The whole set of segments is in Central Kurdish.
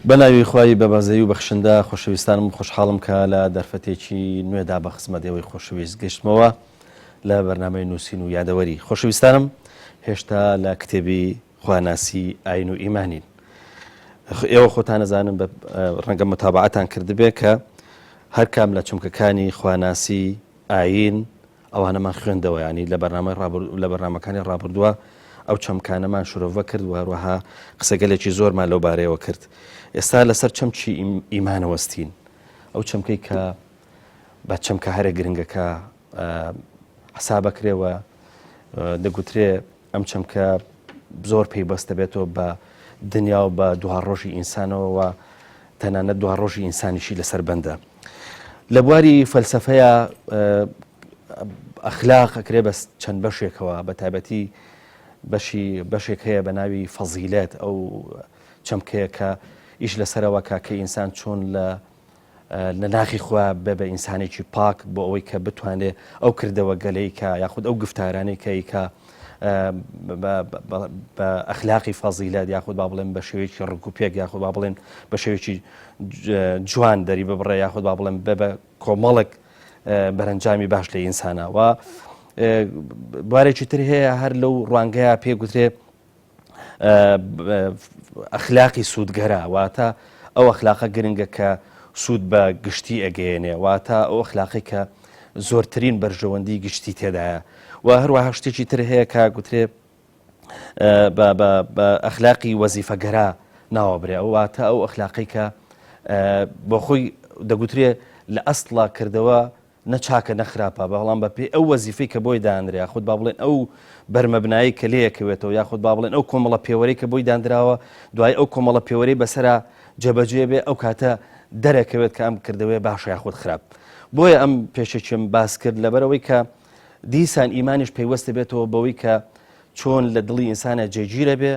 بەناوی خوای بەبەزەیی و بەخشندە خۆشەویستانم خۆشحاڵم کە لە دەرفەتێکی نوێدا بە خزمەت ئێوەی خۆشەویست گەشتمەوە لە بەرنامەی نووسین و یادەوەری خۆشەویستانم هێشتا لە کتێبی خواناسی ئاین و ئیمانین ئێوە خۆتان نەزانن بە ڕەنگە متابعەتان کردبێ کە هەرکام لە چمکەکانی خواناسی ئایین ئەوانەمان خوێندەوە یانی لە بەرنامەی ڕابرد لە بەرنامەکانی ڕابردووە ئەو چەمکانەمان شرۆڤە کرد و هەروەها قسەگەلێکی زۆرمان لەو بارەیەوە کرد ئێستا لەسەر چەمکی ئیمانە وەستین ئەو چەمکەی کە بە چەمکە هەرە گرنگەکە حسابەکرێەوە دەگوترێ ئەم چەمکە زۆر پەیوەست دەبێتەوە بە دنیا و بە دواڕۆژی ئینسانەوە و تەنانەت دواڕۆژی ئینسانیشی لەسەر بەندە. لە بواری فەلسەفەیە ئەخلاق ئەکرێ بە چەند بەشێکەوە بە تایبەتی بەشی بەشێک هەیە بە ناوی فەزیلەت ئەو چەمکەیە کە ئیش لەسەرەوە کە کە ئینسان چۆن لە لە ناخی خۆیا بێ بە ئینسانێکی پاک بۆ ئەوەی کە بتوانێ ئەو کردەوە گەلەی کە یاخود ئەو گفتارانەی کە ئیکا بە ئەخلاقی فەزیلەت یاخود با بڵێن بە شێوەیەکی ڕک و پێک یاخود با بڵێن بە شێوەیەکی جوان دەری ببڕێ یاخود با بڵێن بە بە کۆمەڵێک بەرەنجامی باش لە ئینسانە و بوارێکی تر هەیە هەر لەو ڕوانگەیە پێ گوترێ ئەخلاقی سوودگەرا واتە ئەو ئەخلاقە گرنگە کە سوود بە گشتی ئەگەیەنێ واتە ئەو ئەخلاقی کە زۆرترین بەرژەوەندی گشتی تێدایە و هەروەها شتێکی تر هەیە کە گوترێ بە ئەخلاقی وەزیفەگەرا ناوە برێ ئەو واتە ئەو ئەخلاقی کە بۆ خۆی دەگوترێ لە ئەسڵا کردەوە نە چاکە نە خراپە، بەڵام بە پێی ئەو وەزیفەی کە بۆی دانرێ یاخود با بڵێن ئەو بەرمەبنایەی کە لێ ئەکەوێتەوە یاخود با بڵێن ئەو کۆمەڵە پێوەرەی کە بۆی داندراوە دوای ئەو کۆمەڵە پێوەرەی بەسەرا جێبەجێ بێ ئەو کاتە دەرەکەوێت کە ئەم کردەوەیە باشە یاخود خراپ. بۆیە ئەم پێشەکیم باس کرد لەبەرئەوەی کە دیسان ئیمانیش پەیوەست دەبێتەوە بەوەی کە چۆن لە دڵی ئینسانە جێگیرە بێ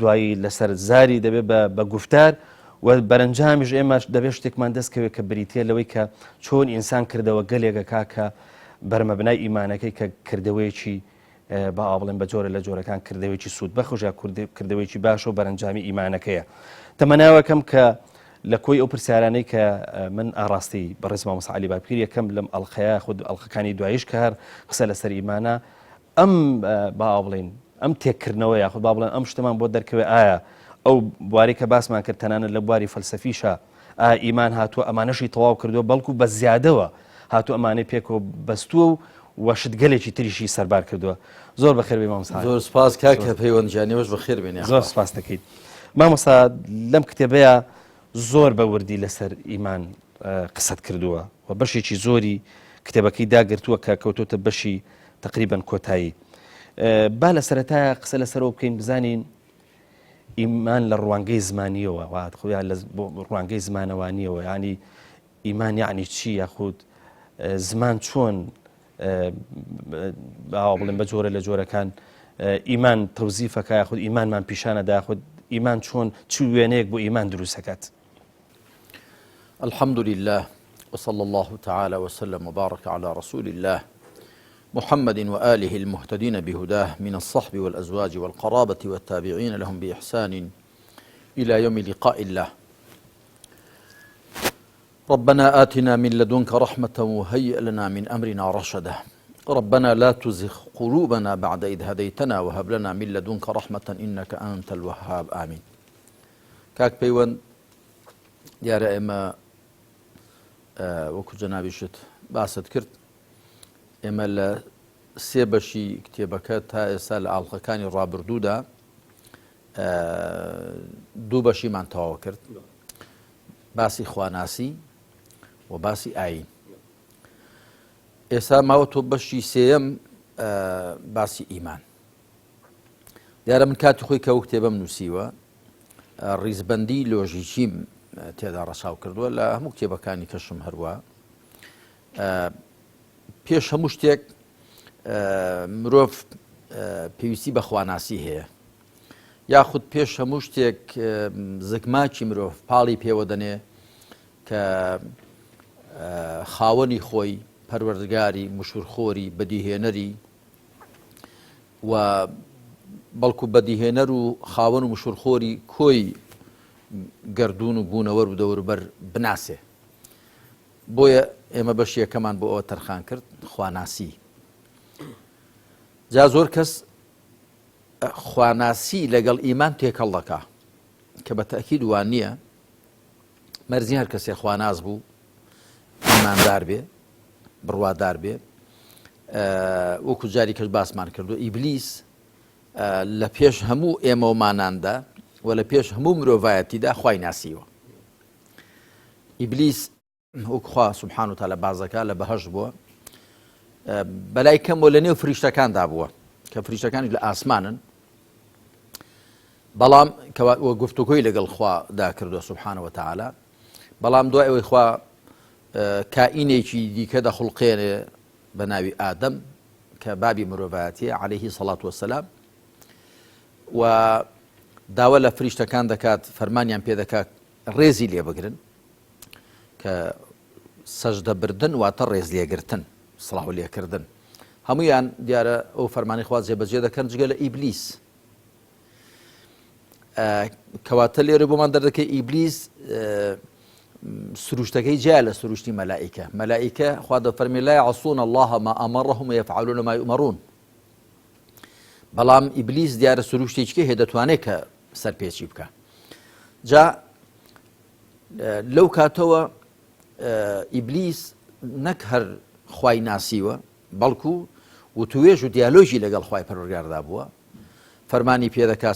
دوایی لەسەر زاری دەبێت بە گوفتار و بەرەنجامیش ئێمەش دەبێت شتێکمان دەست کەوێت کە بریتە لەوەی کە چۆن ئینسان کردەوە گەلێکەکا کە بەرمەبنای ئیمانەکەی کە کردەوەیەکی با بڵێن بە جۆرە لە جۆرەکان کردەوەیەکی سوود بەخش یا کردەوەیەکی باشە و بەرەنجامی ئیمانەکەیە تەمەناوەکەم کە لە کۆی ئەو پرسیارانەی کە من ئاڕاستی بەڕێز مامۆستا عەلی باپیر یەکەم لەم ئەڵلقەیە خود ئەڵلقەکانی دوایش کە هەر قسە لەسەر ئیمانە ئەم با بڵێین ئەم تێکردنەوە یاخود با بڵێن ئەم شتەمان بۆ دەرکەوێ ئایا ئەو بواری کە باسمان کرد تەنانەت لە بواری فەلسەفیشا ئا ئیمان هاتووە ئەمانەشی تەواو کردووە بەڵکو بە زیادەوە هاتوو ئەمانەی پێکەوە بەستووە و وە شتگەلێکی تریشی سەربار کردووە زۆر بەخێر بێی مامۆستا زۆر سپاس کاکە پەیوەند گیان ئێوەش بەخێر بێن زۆر یاخوا. سپاس دەکەین مامۆستا لەم کتێبەیە زۆر بە وردی لەسەر ئیمان قسەت کردووە و بەشێکی زۆری کتێبەکەی داگرتووە کە کەوتۆتە بەشی تقریبا کۆتایی با لە سەرەتایە قسە لەسەرەوە بکەین بزانین ئیمان لە ڕوانگەی زمانیەوە وات خۆیان لە ڕوانگەی زمانەوانیەوە ینی ئیمان یعنی چی یاخود زمان چۆن باوە بڵێن بە جۆرە لە جۆرەکان ئیمان تەوزیفەکە یاخود ئیمانمان پیشانە داخود ئیمان چۆن چ وێنەیەک بۆ ئیمان دروستەکات الحمد لله وصلى الله تعالى وسلم وبارك على رسول الله محمد وآله المهتدين بهداه من الصحب والأزواج والقرابة والتابعين لهم بإحسان إلى يوم لقاء الله ربنا آتنا من لدنك رحمة وهيئ لنا من أمرنا رشدا ربنا لا تزغ قلوبنا بعد إذ هديتنا وهب لنا من لدنك رحمة إنك أنت الوهاب آمين کاک پەیوەند دیارە ئێمە وەکو جەنابیشت باست کرد ئێمە لە سێ بەشی کتێبەکە تا ئێستا لە ئاڵلقەکانی ڕابردوودا دوو بەشیمان تەواو کرد باسی خواناسی و باسی ئاین ئێستا ماوە تۆ بەشی سێەم باسی ئیمان دیارە من کاتی خۆی کە ئەو کتێبەم نووسیوە ڕیزبەندی لۆژیکیم تێدا ڕەچاو کردووە لە هەموو کتێبەکانی کەشم هەروە پێش هەموو شتێک مرۆڤ پێویستی بە خواناسی هەیە یاخود پێش هەموو شتێک زگماکی مرۆڤ پاڵی پێوە دەنێ کە خاوەنی خۆی پەروەردگاری مشورخۆری بەدیهێنەری و بەڵکو بەدیهێنەر و خاوەن و مشورخۆری کۆی گەردوون و بوونەوەر و دەوروبەر بناسێ. بۆیە ئێمە بەشی یەکەمان بۆ ئەوە تەرخان کرد، خواناسی. جا زۆر کەس خواناسی لەگەڵ ئیمان تێکەڵ دەکا کە بە تەئکید وا نییە. مەرجی هەر کەسێ خواناس بوو ئیماندار بێ بڕوادار بێ وەکو جاری کەش باسمان کردو ئیبلیس لە پێش هەموو ئێمەوماناندا و لە پێش هەموو مرۆڤایەتیدا خوای ناسیوە ئیبلیس وەک خوا سبحان و تعالی بازەکە لە بەهەشت بووە بەلای کەم لە نێو فریشتەکاندا بووە کە فریشتەکانی لە ئاسمانن بەڵام گفتوگۆی لەگەڵ خوا دا کردووە سبحانە وتعالی بەڵام دوای ئەوەی خوا کائینێکی دیکە دەخوڵقێنێ بە ناوی ئادەم کە بابی مرۆڤایەتیە عەلەیهی سەڵات وەسەلام و داوا لە فریشتەکان دەکات فەرمانیان پێ دەکات ڕێزی لێ بگرن کە سەجدە بردن واتە ڕێز لێگرتن سڵاو لێکردن هەمویان دیارە ئەو فەرمانی خوا جێبەجێ دەکەن جگە لە ئیبلیس کەواتە لێرە بۆمان دەردەکەی ئیبلیس سروشتەکەی جیا لە سروشتی مەلائیکە مەلائیکە خوا دەفەرمی لا يعصون الله ما أمرهم ويفعلون ما يؤمرون بەڵام ئیبلیس دیارە سروشتێکی هەیە دەتوانێت کە سەرپێچی بکە جا لەو کاتەوە ئیبلیس نەک هەر خوای ناسیوە بەڵکو وتوێژ و دیالۆگی لەگەڵ خوای پەروەردگاردا بووە، فەرمانی پێ دەکا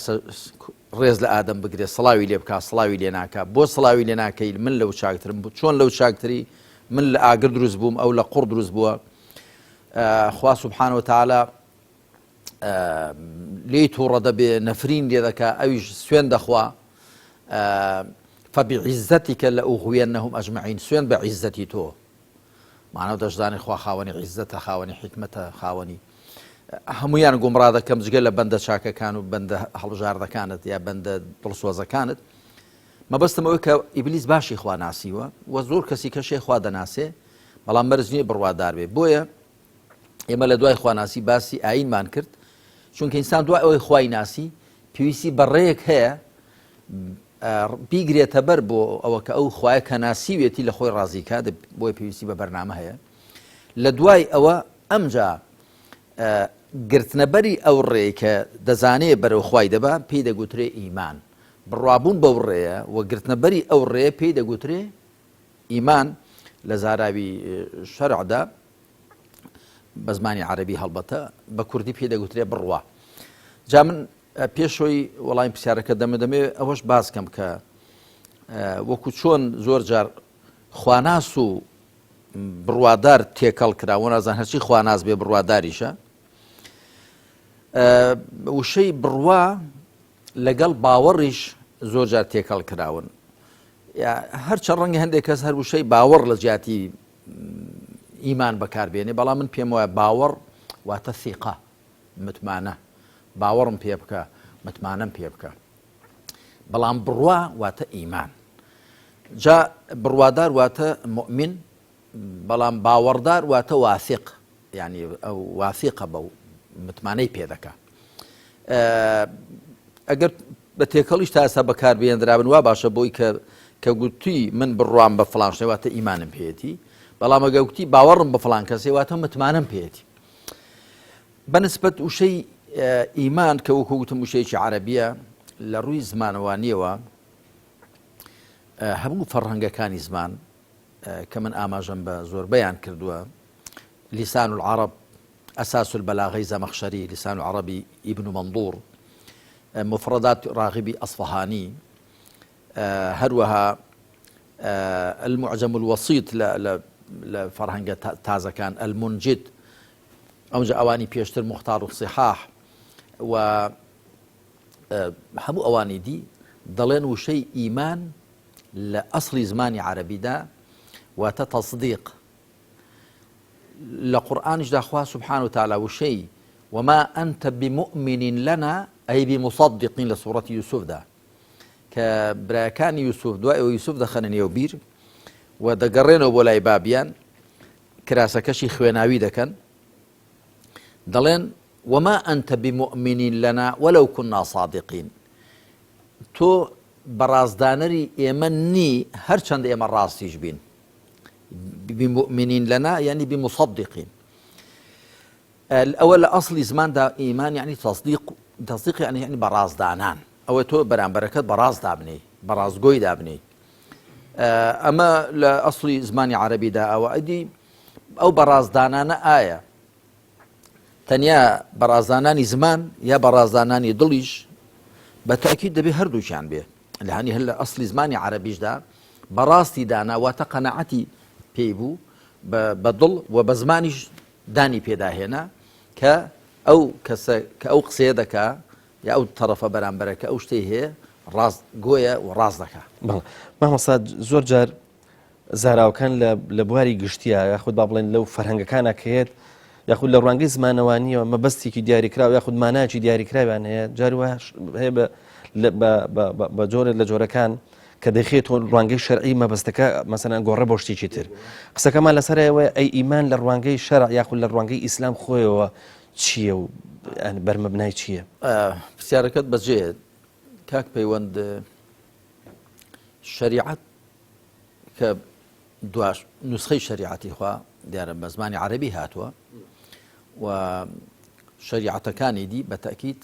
ڕێز لە ئادەم بگرێ، سڵاوی لێ بکا، سڵاوی لێ ناکا، بۆ سڵاوی لێ ناکەی، من لەو چاکترم، چۆن لەو چاکتری، من لە ئاگر دروست بووم، ئەو لە قوڕ دروست بووە. خوا سبحانە وتعالی لێی تووڕە دەبێ، نەفرین لێ دەکا، ئەویش سوێن دەخوا، فبعزتک لأغوینهم اجمعین، سوێن بە عیزەتی تۆ. مانا دەشزانێ خوا خاوەنی عیزەتە خاوەنی حیکمەتە خاوەنی هەمویان گومڕا دەکەم جگە لە بەندە چاکەکان و بەندە هەڵبژاردەکانت یا بەندە دڵسۆزەکانت مەبەستم ئەوەی کە ئیبلیس باشی خوا ناسیوە و زۆر کەسی کەشێ خوا دەناسێ بەڵام مەرج نییە بڕوادار بێ بۆیە ئێمە لە دوای خواناسی باسی ئاینمان کرد چونکە ئینسان دوای ئەوەی خوای ناسی پێویستی بە ڕێیەک هەیە بیگرێتە بەر بۆ ئەوە کە ئەو خوایە کە ناسیوێتی لە خۆی ڕازی کا بۆیە پێویستی بە بەرنامە هەیە لە دوای ئەوە ئەمجا گرتنەبەری ئەو ڕێی کە دەزانێ بەرەو خوای دەبا پێی دەگوترێ ئیمان بڕوابوون بەو ڕێیە و گرتنەبەری ئەو ڕێ پێی دەگوترێ ئیمان لە زاراوی شەرعدا بە زمانی عەربی هەڵبەتە بە کوردی پێی دەگوترێ بڕوا جا من پێشەوەی وەڵامی پرسیارەکە دەمە دەمەوێت ئەوەش باس کەم کە وەکو چۆن زۆر جار خواناس و بڕوادار تێکەڵ کرا و نازان هەرچی خواناس بێ بڕواداریشە وشەی بڕوا لەگەڵ باوەڕیش زۆر جار تێکەڵ کراون هەرچە ڕەنگە هەندێک کەس هەر وشەی باوەڕ لە جیاتی ئیمان بەکاربێنێ بەڵام من پێم وایە باوەڕ واتە سیقە متمانە، باوەڕم پێ بکە، متمانەم پێ بکە. بەڵام بڕوا واتە ئیمان. جا بڕوادار واتە مؤمن، بەڵام باوەڕدار واتە واثق، یعنی ئەو واثقە بەو متمانەی پێ دەکا. ئەگەر بە تێکەڵیش تا ئێستا بەکار بێنرابن وا باشە بۆی کە کە گوتی من بڕوام بە فڵان شتێ واتە ئیمانم پێیەتی، بەڵام ئەگەر گوتی باوەڕم بە فڵان کەسێ واتە متمانەم پێیەتی. بەنسبەت وشەی ئیمان کە وەکو وتم وشەیەکی عەرەبیە لە ڕووی زمانەوانیەوە هەموو فەرهەنگەکانی زمان کە من ئاماژەم بە زۆربەیان کردووە لسان العرب أساس البلاغەی زەمەخشەری لسان العربی ابن منظور مفردات راغبی ئەصفهانی هەروەها المعجم الوسیط لە فەرهەنگە تازەکان المنجد ئەوجا ئەوانی پێشتر مختار الصحاح و هەموو ئەوانی دی دەڵێن وشەی ئیمان لە ئەسڵی زمانی عەرەبیدا واتە تەسدیق لە قورئانیشدا خوا سبحانە وتعالی وشەی وما أنت بمؤمن لنا أي بمصدق لە سوڕەتی یوسفدا کە برایەکانی یوسف دوای ئەوە یوسف دەخەنە نێو بیر و دەگەڕێنەوە بۆ لای بابیان کراسەکەشی خوێناوی دەکەن دەڵێن وما أنت بمؤمن لنا ولو كنا صادقين تۆ بەڕاستدانەری ئێمە نی هەرچەند ئێمە ڕاستیش بین بمؤمنین لنا یعنی بمصدقین ئەوە لە ئەسڵی زماندا ئیمان یعنی تصدیق تصدیق یعنی یعنی بەڕاستدانان ئەوە تۆ بەرامبەرەکەت بەڕاست دابنێی بەڕاستگۆی دابنێی ئەمە لە ئەسڵی زمانی عەرەبیدا ئەوە ئەدی ئەو بەڕاستدانانە ئایا تەنیا بەڕازدانانی زمان یا بەڕازدانانی دڵیش بە تاکیید دەبێ هەردووکیان بێ لە هەنی هەر لە ئەسلی زمانی عەرەبیشدا بەڕاستی دانا واتە قەنەعەتی پێی بوو بە دڵ و بە زمانیش دانی پێدا هێنا کە ئەو کەسە کە ئەو قسەیە دەکا یا ئەو تەڕەفە بەرامبەرە کە ئەو شتەی هەیە ڕاست گۆیە و ڕاست دەکا. بەڵێ مامۆستا زۆر جار زاراوەکان لە بواری گشتیە یاخود با بڵێن لەو فەرهەنگەکانە کە هێت یاخود لە ڕوانگەی زمانەوانیەوە مەبەستێکی دیاریکراو یاخود مانایەکی دیاریکراویان هەیە جار وایە هەیە بە جۆرێک لە جۆرەکان کە دەخێتەوە ڕوانگەی شەرعی مەبەستەکە مەسەلەن گۆڕە بۆ شتێکی تر قسەکەمان لەسەر ئەوەیە ئەی ئیمان لە ڕوانگەی شەرع یاخود لە ڕوانگەی ئیسلام خۆیەوە چییە و بەرمەبنای چییە؟ پرسیارەکەت بەجێ کاک پەیوەند شەریعەت کە دواش نوسخەی شەریعەتی خوا دیارە بە زمانی عەرەبی هاتووە و شەریعەتەکانی دی بە تەکیت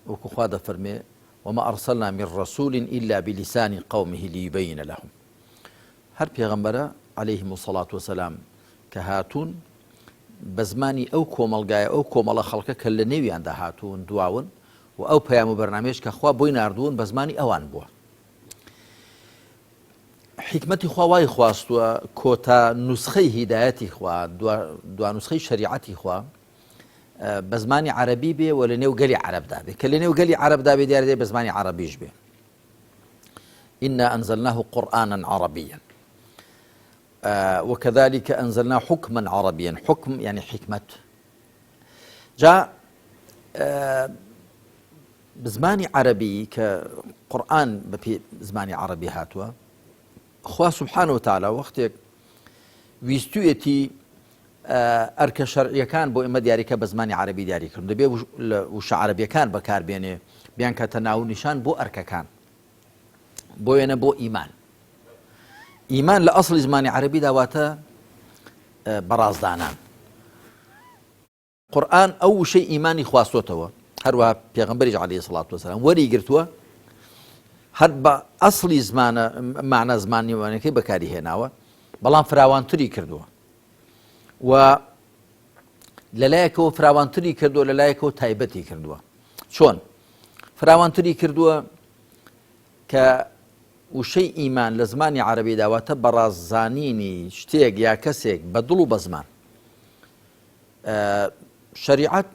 وەکو خوا دەفەرمێ، وما ارسلنا من رسول الا بلسان قومه لیبین لهم هەر پێغەمبەرە علیهم الصلاة والسلام کە هاتوون بە زمانی ئەو کۆمەڵگایە ئەو کۆمەڵە خەڵکە کە لە نێویاندا هاتوون دواون و ئەو پەیام و بەرنامەیەش کە خوا بۆی ناردوون بە زمانی ئەوان بووە. حیکمەتی خوا وای خواستووە کۆتا نوسخەی هیدایەتی خوا دوا نوسخەی شەریعەتی خوا بە زمانی عەرەبی بێ و لە نێو گەلی عەرەبدا بێ کە لە نێو گەلی عەرەبدا بێ دیارە بە زمانی عەرەبیش بێ إنا أنزلناه قرآنا عربيا وكذلك أنزلنا حكما عربيا حكم يعني حكمة جا بزمانی عەرەبی کە قورآن بە زمانی عەرەبی هاتووە خوا سبحانه وتعالى وەختێک ویستویەتی ئەرکە شەرعیەکان بۆ ئێمە دیاریکە بە زمانی عەرەبی دیاری کردن دەبێ وشە عەرەبیەکان بەکار بێنێ بیانکاتە ناو و نیشان بۆ ئەرکەکان بۆ وێنە بۆ ئیمان ئیمان لە ئەسڵی زمانی عەرەبیدا واتە بەڕازدانان قورئان ئەو وشەی ئیمانی خواستۆتەوە هەروەها پێغەمبەریش عەلەیهی سڵات وسلام وەری گرتووە هەر بە ئەسڵی زمانە معنە زمانیوانەکەی بەکاری هێناوە بەڵام فراوانتری کردووە و لەلایەکەوە فراوانتری کردووە لەلایەکەوە تایبەتی کردووە چۆن فراوانتری کردووە کە وشەی ئیمان لە زمانی عربیدا واتە بەڕاززانینی شتێک یا کەسێک بە دڵ و بە زمان شەریعەت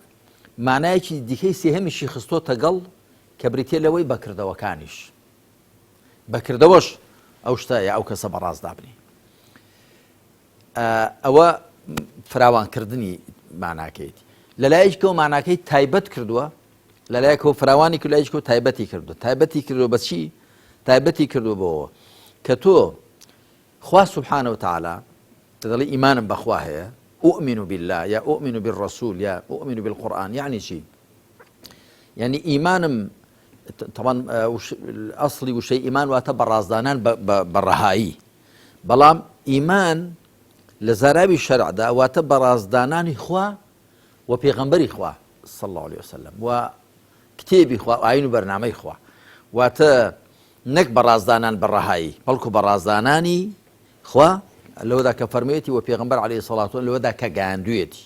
مانایەکی دیکەی سێهەمیشی خستۆتە گەڵ کە بریتیە لەوەی بەکردەوەکانیش بەکردەوەش ئەو شتە یا ئەو کەسە بەڕاست دابنی ئەوە فراوانکردنی ماناکەیتی لەلایەکەوە ماناکەی تایبەت کردووە لەلایەکەوە فراوانی کرد لایەکەوە تایبەتی کردو تایبەتی کردو بەچی تایبەتی کردو بۆەوە کە تۆ خوا سبحانە وتعالی کە دەڵێی ئیمانم بە خوا هەیە، اؤمن باللە یا اؤمن بالرسول یا اؤمن بالقرآن یەعنی چی؟ یعنی ئیمانم طبعا ئەسڵی وشەی ئیمان واتە بەڕازدانان بە ڕەهایی بەڵام ئیمان لە زاراوی شەرعدا واتە بەڕازدانانی خوا و پێغەمبەری خوا صلی الله علیه وسلم و کتێبی خوا ئاین و بەرنامەی خوا واتە نەک بە ڕازدانان بە ڕەهایی، بەڵکو بە ڕازدانانی خوا لەوەدا کە فەرموویەتی و پێغەمبەر علیە الصلوة والسلام لەوەدا کە گەیاندوویەتی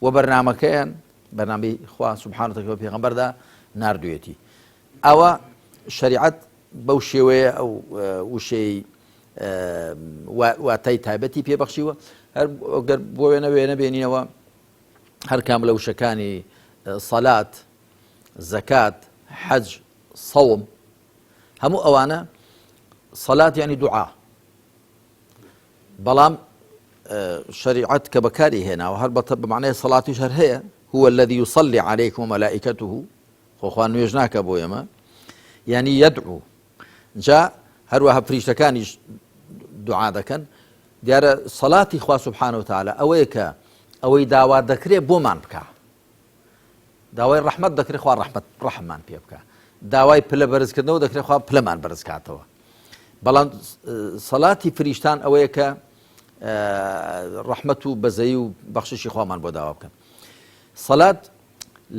و بەرنامەکەیان بەرنامەی خوا سبحانە وتعالی بە پێغەمبەردا ناردوویەتی. ئەوە شەریعەت بەو شێوەیە ئەو وشەی واتای تایبەتی پێبەخشیوە. هەر گەر بۆ وێنە وێنە بێنینەوە هەر کام لە وشەکانی سەلات، زەکات، حەج، سەوم هەموو ئەوانە سەلات یعنی دوعا بەڵام شریعەت کە بەکاری هێناوە هەر بەتە بەمانای سەڵاتیش هەر هەیە هو الذي يصلي عليكم وملائكته خۆخوا نوێژ ناکە بۆ ئێمە یعنی يدعو جا هەروەها فریشتەکانیش دوعا دەکەن دیارە سەلاتی خوا سبحانه وتعالى ئەوەیە کە ئەوەی داوا دەکرێت بۆمان بکە داوای ڕەحمەت دەکرێت خوا ڕەحمەت ڕەحممان پێ بکە. داوای پلە بەرزکردنەوە دەکرێت خوا پلەمان بەرزکاتەوە بەڵام سەلاتی فریشتان ئەوەیە کە ڕەحمەت و بەزەیی و بەخششی خوامان بۆ داوا بکەن سەلات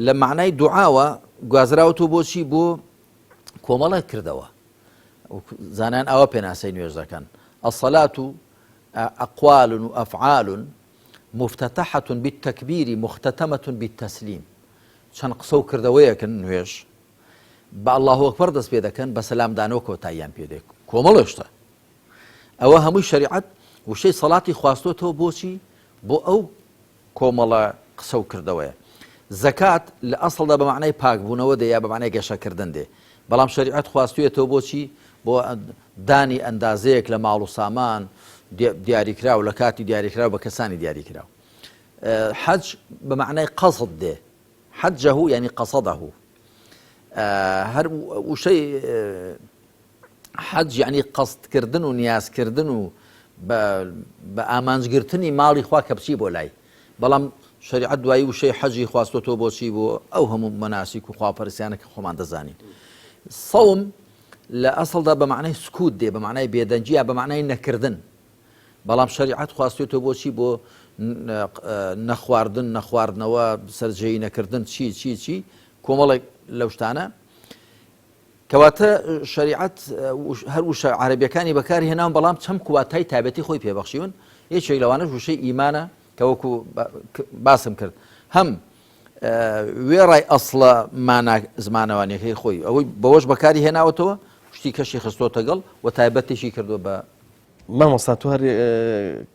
لە معنای دوعاوە گوازراوەتەوە بۆچی بۆ کۆمەڵێک کردەوە زانایان ئاوا پێناسەی نوێژ دەکەن الصلاة أقوال وأفعال مفتتحة بالتكبير مختتمة بالتسليم چەند قسە و کردەوەیەکن نوێژ بە الله اکبر دەست پێ دەکەن بە سەلامدانەوە کۆتاییان پێ دێ کۆمەڵێ شتە ئەوە هەمووی شەریعەت وشەی سەڵاتی خواستۆتەوە بۆچی بۆ ئەو کۆمەڵە قسە و کردەوەیە. زەکات لە ئەسڵدا بە مەعنای پاکبوونەوە دێ یا بە مەعنای گەشەکردن دێ، بەڵام شەریعەت خواستوویەتەوە بۆچی؟ بۆ دانی ئەندازەیەک لە ماڵ و سامان دیاریکراو لە کاتی دیاریکراو بە کەسانی دیاریکراو. حەج بە مەعنای قەسد دێ، حەجەه یانی قەسەدە. هەر وشەی حەج یەعنی قەستکردن و نیازکردن و بە ئامانجگرتنی ماڵی خوا کە بچی بۆ لای بەڵام شەریعەت دوایی وشەی حەجی خواستۆتەوە بۆچی بۆ ئەو هەموو مەناسیک و خواپەرستیانە کە خۆمان دەزانین سەوم لە ئەسڵدا بە معنای سکوت دێ بە معنای بێدەنگی یا بە معنای نەکردن بەڵام شەریعەت خواستێتەوە بۆچی بۆ نەخواردن نەخواردنەوە سەرجێی نەکردن چی چی چی کۆمەڵێک لەو شتانە کەواتە شەریعەت هەر وشە عەرەبیەکانی بەکار هێناون بەڵام چەمک و واتای تایبەتی خۆی پێبەخشیون یەکێک لەوانەش وشەی ئیمانە کە وەکو باسم کرد هەم وێڕای ئەسڵە مانا زمانەوانیەکەی خۆی ئەوەی بەوەش بەکاری هێناوەتەوە شتی کەشی خستۆتەگەڵ و تایبەتێکی کردووە بە مامۆستا تۆ هەر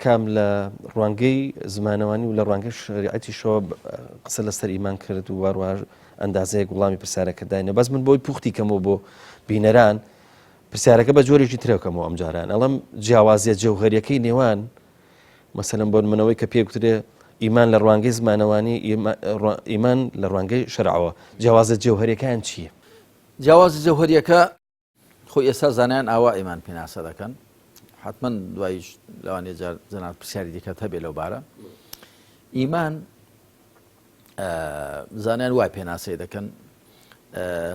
کام لە ڕوانگەی زمانەوانی و لە ڕوانگەی شەریعەتیشەوە قسە لەسەر ئیمان کرد و واروە ئەندازەیەک وڵامی پرسیارەکە داینە بەس من بۆی پوختی کەمەوە بۆ بینەران پرسیارەکە بە جۆرێکی ترەکەمەوە ئەم جاران ئەڵم جیاوازیە جەوهەریەکەی نێوان مەسەلەن بۆ منەوەی کە پێگوترێ ئیمان لە ڕوانگەی زمانەوانی ئیمان لە ڕوانگەی شەرعەوە جیاوازە جەوهەریەکان چییە؟ جیاوازی جەوهەریەکە خۆی ئێستا زانایان ئاوا ئیمان پێناسە دەکەن حتمما دوایش لەوانەیە جار جەناب پرسیاری دیکەت هەبێ لەو بارە ئیمان زانایان وای پێناسەی دەکەن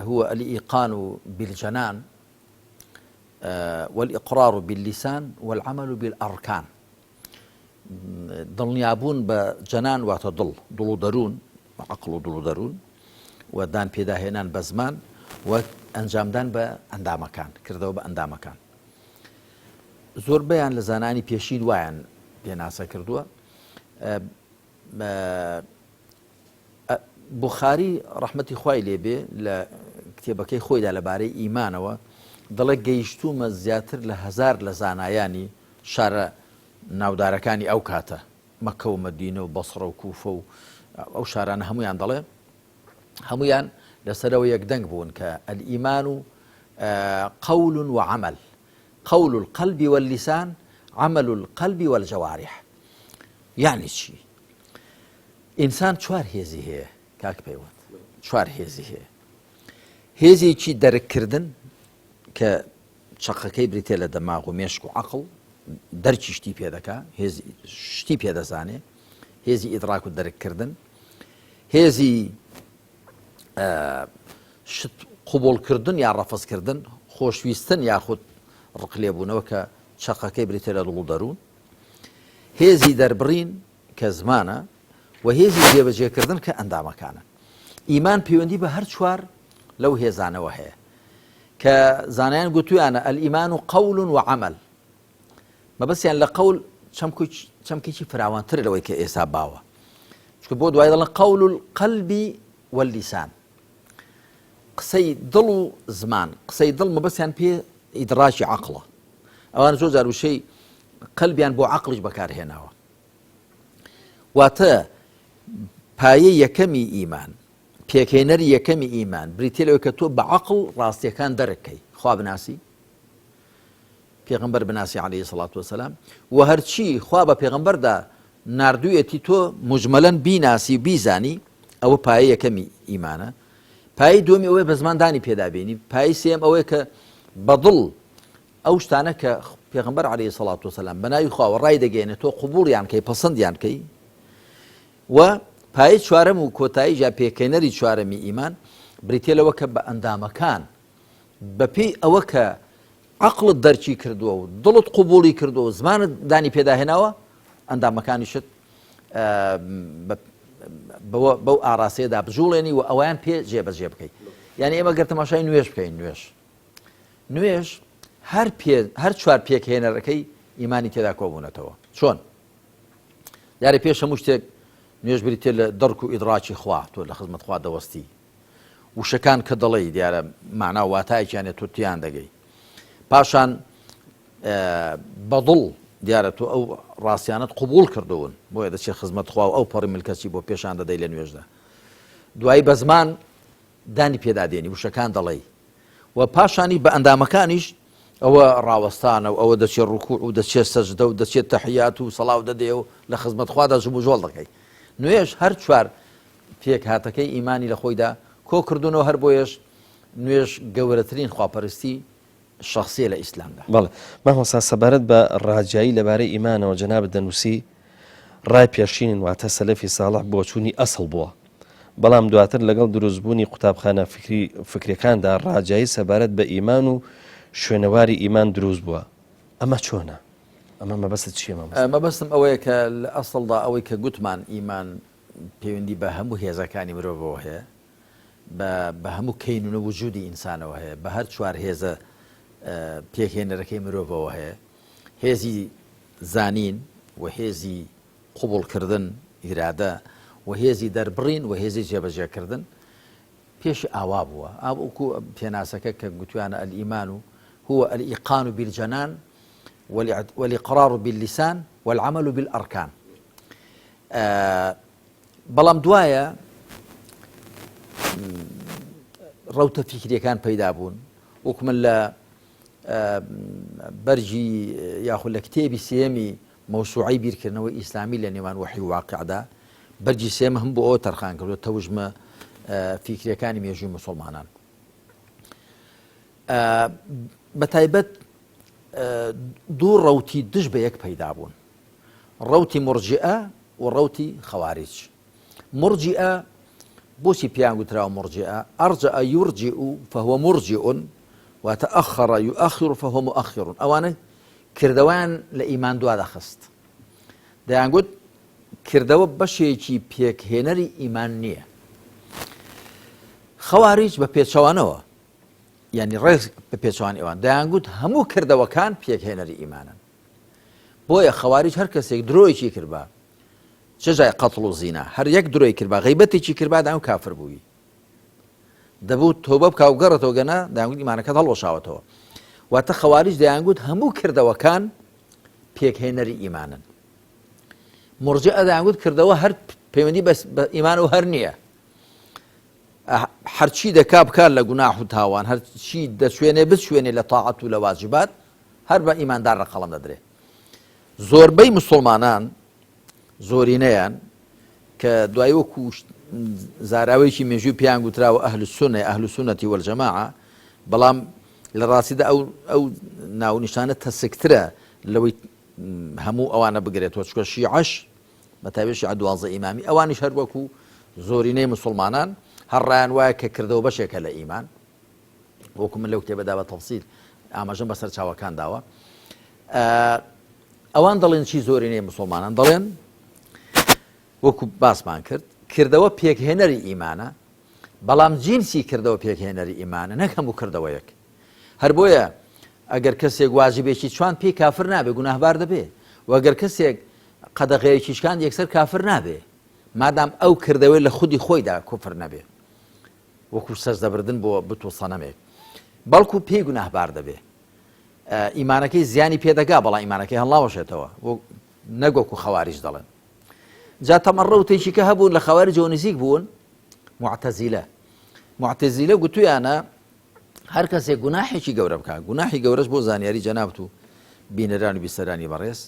هو الإيقان بالجنان والإقرار باللسان والعمل بالأركان دڵنیابوون بە جەنان واتە دڵ، دڵ و دەروون، عەقڵ و دڵ و دەروون، و دان پێداهێنان بە زمان و ئەنجامدان بە ئەندامەکان، کردەوە بە ئەندامەکان. زۆربەیان لە زانایانی پێشین وایان پێناسە کردووە. بوخاری ڕەحمەتی خوای لێ بێ لە کتێبەکەی خۆیدا لەبارەی ئیمانەوە دەڵێ گەیشتوومە زیاتر لە هەزار لە زانایانی شارە ناودارەکانی ئەو کاتە، مەککە و مەدینە و بەسڕە و کوفە و ئەو شارانە هەموویان دەڵێ هەموویان لەسەرەوە یەکدەنگ بوون کە الإیمان قول وعمل قول القلب واللسان عمل القلب والجوارح یعنی چی؟ ئینسان چوار هێزی هەیە کاک پەیوەند چوار هێزی هەیە هێزێکی دەرککردن کە چەقەکەی بریتە لە دەماغ و مێشک و عقل دەرکی شتی پێ دەکا هێزی شتی پێ دەزانێ هێزی ئیدراک و دەرککردن هێزی شت قوبولکردن یا ڕەفزکردن خۆشویستن یاخود ڕقلێبوونەوە کە چەقەکەی بریتە لە دڵ و دەروون هێزی دەربڕین کە زمانە و هێزی جێبەجێکردن کە ئەندامەکانە ئیمان پەیوەندی بە هەر چوار لەو هێزانەوە هەیە کە زانایان گوتویانە الإیمان قول وعمل مەبەستیان لە قول چەمکێکی فراوانتر لەوەی کە ئێستا باوە چونکە بۆ دوای دەڵێن قول القلب واللسان قسەی دڵ و زمان قسەی دڵ مەبەستیان پێ ئیدراکی عەقڵە ئەوان زۆر جار وشەی قەلبیان بۆ عەقڵیش بەکارهێناوە واتە پایەی یەکەمی ئیمان پێکهێنەری یەکەمی ئیمان بریتیە لەوەی کە تۆ بە عەقڵ ڕاستیەکان دەرکەی خوا بناسی پێغمبەر بناسی عەلەیهی سڵات وسلام و هەرچی خوا بە پێغمبەردا ناردوویەتی تۆ مجمەلەن بیناسی و بیزانی ئەوە پایە یەکەمی ئیمانە پای دووەمی ئەوەی بە زمان دانی پێدابێنی پای سێم ئەوەیە کە بەدڵ ئەو شتانە کە پێغمبەر عەلەیهی سڵات وسلام بە ناوی خواوە ڕای دەگەێنێت تۆ قوبوڵیان کەی پەسەندیان کەی و پایەی چوارەم و کۆتاییش یا پێکهێنەری چوارەمی ئیمان بریتیە لەوە کە بە ئەندامەکان بەپێی ئەوە کە عەقڵت دەرکی کردووە و دڵت قوبوڵی کردووە و زمانت دانی پێدا هێناوە ئەندامەکانیشت بەو ئاراستەیەدا بجوڵێنی و ئەویان پێ جێبەجێ بکەیت یعنی ئێمە گەر تەماشای نوێژ بکەین نوێژ نوێژ هەر پێ هەر چوار پێکهێنەرەکەی ئیمانی تێدا کۆبوونەتەوە چۆن دیارە پێش هەموو شتێک نوێژ بریتە لە دەرک و ئیدراکی خوا تۆ لە خزمەت خوا دەوەستی وشەکان کە دەڵێی دیارە مانا و واتایەکیان تۆ تیان دەگەی پاشان بەدڵ دیارە تۆ ئەو ڕاستیانت قوبول کردوون بۆیە دەچێت خزمەت خوا و ئەو پەڕی ملکەچی بۆ پێشان دەدەی لە نوێژدا دوایی بە زمان دانی پێدا دێنی وشەکان دەڵێی و پاشانی بە ئەندامەکانیش ئەوە ڕاوەستانە و ئەوە دەچێت ڕکوع و دەچێت سەجدە و دەچێت تەحیات و سەڵاو دەدێ و لە خزمەت خوادا جموجۆڵ دەکەی نوێژ هەر چوار پێکهاتەکەی ئیمانی لە خۆیدا کۆکردوونەوە، هەر بۆیەش نوێژ گەورەترین خواپەرستی شەخسیە لە ئیسلامدا. بەڵێ مامۆستا سەبارەت بە ڕاجیایی لەبارەی ئیمانەوە جەنابت دەنووسی، ڕای پێشینین واتە سەلەفی ساڵح بۆچوونی ئەسڵ بووە، بەڵام دواتر لەگەڵ دروستبوونی قوتابخانە فکری فکریەکاندا ڕاجیایی سەبارەت بە ئیمان و شوێنەواری ئیمان دروست بووە، ئەمە چۆنە؟ ئەمە مەبەستت چییە مامۆستا؟ مەبەستم ئەوەیە کە لە ئەسڵدا ئەوەی کە گوتمان ئیمان پەیوەندی بە هەموو هێزەکانی مرۆڤەوە هەیە، بە بە هەموو کەینونە وجودی ئینسانەوە هەیە، بە هەر چوار هێزە پێکهێنەرەکەی مرۆڤەوە هەیە، هێزی زانین و هێزی قوبوڵکردن، ئیرادە، و هێزی دەربڕین و هێزی جێبەجێکردن. پێشی ئاوا بووە، وەکو پێناسەکە کە گوتویانە الایمان هو الایقان بالجنان والاقرار باللسان والعمل بالارکان. بەڵام دوایە ڕەوتە فیکریەکان پەیدا بوون وەکو من لە بەرگی یاخود لە کتێبی سێمی مەوسوعی بیرکردنەوەی ئیسلامی لە نێوان وەحی و واقعدا بەرگی سێم هەم بۆ ئەوە تەرخان کردو تەوژمە فیکریەکانی مێژووی مسلمانان بە تایبەت دوو ڕەوتی دژ بە یەک پەیدا بوون ڕەوتی مورجیئە و ڕەوتی خەواریج. مورجیئە بۆچی پێیان گوتراوە مورجیئە؟ ئەرجەئ یورجیء فهو مرجیء واتە ئەخر یؤخر فهو مؤخر ئەوانە کردەوەیان لە ئیمان دوا دەخست دەیانگوت کردەوە بەشێکی پێکهێنەری ئیمان نییە. خەواریج بە پێچەوانەوە یعنی ڕێز بە پێچوانی ئەوان دەیانگوت هەموو کردەوەکان پێکهێنەری ئیمانن. بۆیە خەواریج هەر کەسێک درۆیەکی کردبا چ جای قەتڵ و زینا هەر یەک درۆی کردبا غیبەتێکی کردبا داون کافر بووی دەبوو تۆبە بکا و گەڕێتەوە گەنا دەیانگوت ئیمانەکەت هەڵوەشاوەتەوە واتە خەواریج دەیانگوت هەموو کردەوەکان پێکهێنەری ئیمانن مرجئە دەیانگوت کردەوە هەر پەیوەندی بەس بە ئیمان و هەر نییە هەرچی دەکا بکات لە گوناح و تاوان هەرچی دەچوێنێ بچوێنێ لە تاعەت و لە واجبات هەر بە ئیماندار لە قەڵەم دەدرێ. زۆربەی مسوڵمانان، زۆرینەیان، کە دوایی وەکو زاراوەیەکی مێژووی پێیان گوتراوە ئەهل سوننە، ئەهل سوننەتی وەلجەماعە، بەڵام لە ڕاستیدا ئەو ئەو ناونیشانە تەسکترە لەوەی هەموو ئەوانە بگرێتەوە، چونکە شیعەش بە تایبەت شیعە 12 ئیمامی ئەوانیش هەر وەکو زۆرینەی مسوڵمانان هەر ڕایان وایە کە کردەوە بەشێکە لە ئیمان. وەکو من لەو کتێبەدا بە تەفسیل ئاماژەم بە سەرچاوەکان داوە ئەوان دەڵێن چی زۆرینەی مسلمانان دەڵێن وەکو باسمان کرد کردەوە پێکهێنەری ئیمانە بەڵام جینسی کردەوە پێکهێنەری ئیمانە نەک هەموو کردەوەیەک هەر بۆیە ئەگەر کەسێک واجبێکی چوان پێی کافر نابێ گوناهبار دەبێ و ئەگەر کەسێک قەدەغەیەکی شکان یەکسەر کافر نابێ مادام ئەو کردەوەی لە خودی خۆیدا کوفر نەبێ وەکو سەجدەبردن بۆ بت و سەنەمێک بەڵکو پێی گوناهبار دەبێ ئیمانەکەی زیانی پێدەگا بەڵام ئیمانەکەی هەڵناوەشێتەوە نەک وەکو خەواریج دەڵێن جا تەمەڕەوتێکی کە هەبوون لە خەواریجەوە نزیک بوون معتەزیلە معتەزیلە گوتویانە هەر کەسێک گوناحێکی گەورە بکە گوناحی گەورەش بۆ زانیاری جەنابت و بینەران و بیسەرانی بەڕێز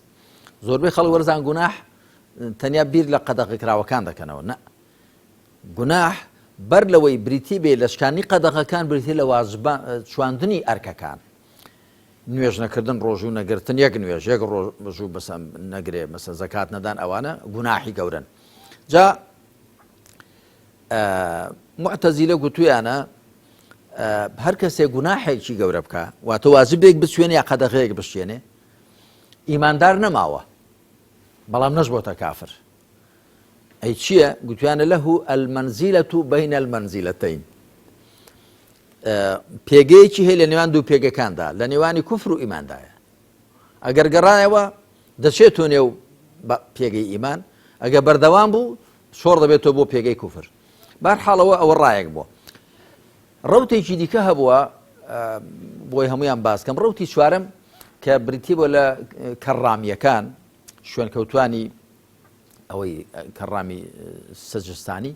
زۆربەی خەڵک وەرزان گوناح تەنیا بیر لە قەدەغەکراوەکان دەکەنەوە نە گوناح بەر لەوەی بریتی بێ لە شکاندنی قەدەغەکان بریتیە لە واجبا چواندنی ئەرکەکان نوێژ نەکردن ڕۆژوو نەگرتن یەک نوێژ یەک ڕۆژوو بەسە نەگرێ مەسە زەکات نەدان ئەوانە گوناحی گەورن جا. موعتەزیلە گوتویانە هەر کەسێک گوناحێکی گەورە بکە واتە واجبێک بچوێنێ یا قەدەغەیەک بشێنێ ئیماندار نەماوە بەڵام نەشبۆتە کافر ئەی چییە گوتویانە لەه المنزلة بین المنزلتین پێگەیەکی هەیە لە نێوان دوو پێگەکاندا لە نێوانی کوفر و ئیماندایە ئەگەر گەڕایەوە دەچێتۆ نێو پێگەی ئیمان ئەگەر بەردەوام بوو شۆڕ دەبێتەوە بۆ پێگەی کوفر بارحاڵەوە ئەوە ڕایەک بووە ڕوتێکی دیکە هەبووە بۆی هەمویان باسکەم ڕوتی چوارم کە بریتی بۆ لە کەڕامیەکان شوێنکەوتانی ئەوەی کەڕامی سەجستانی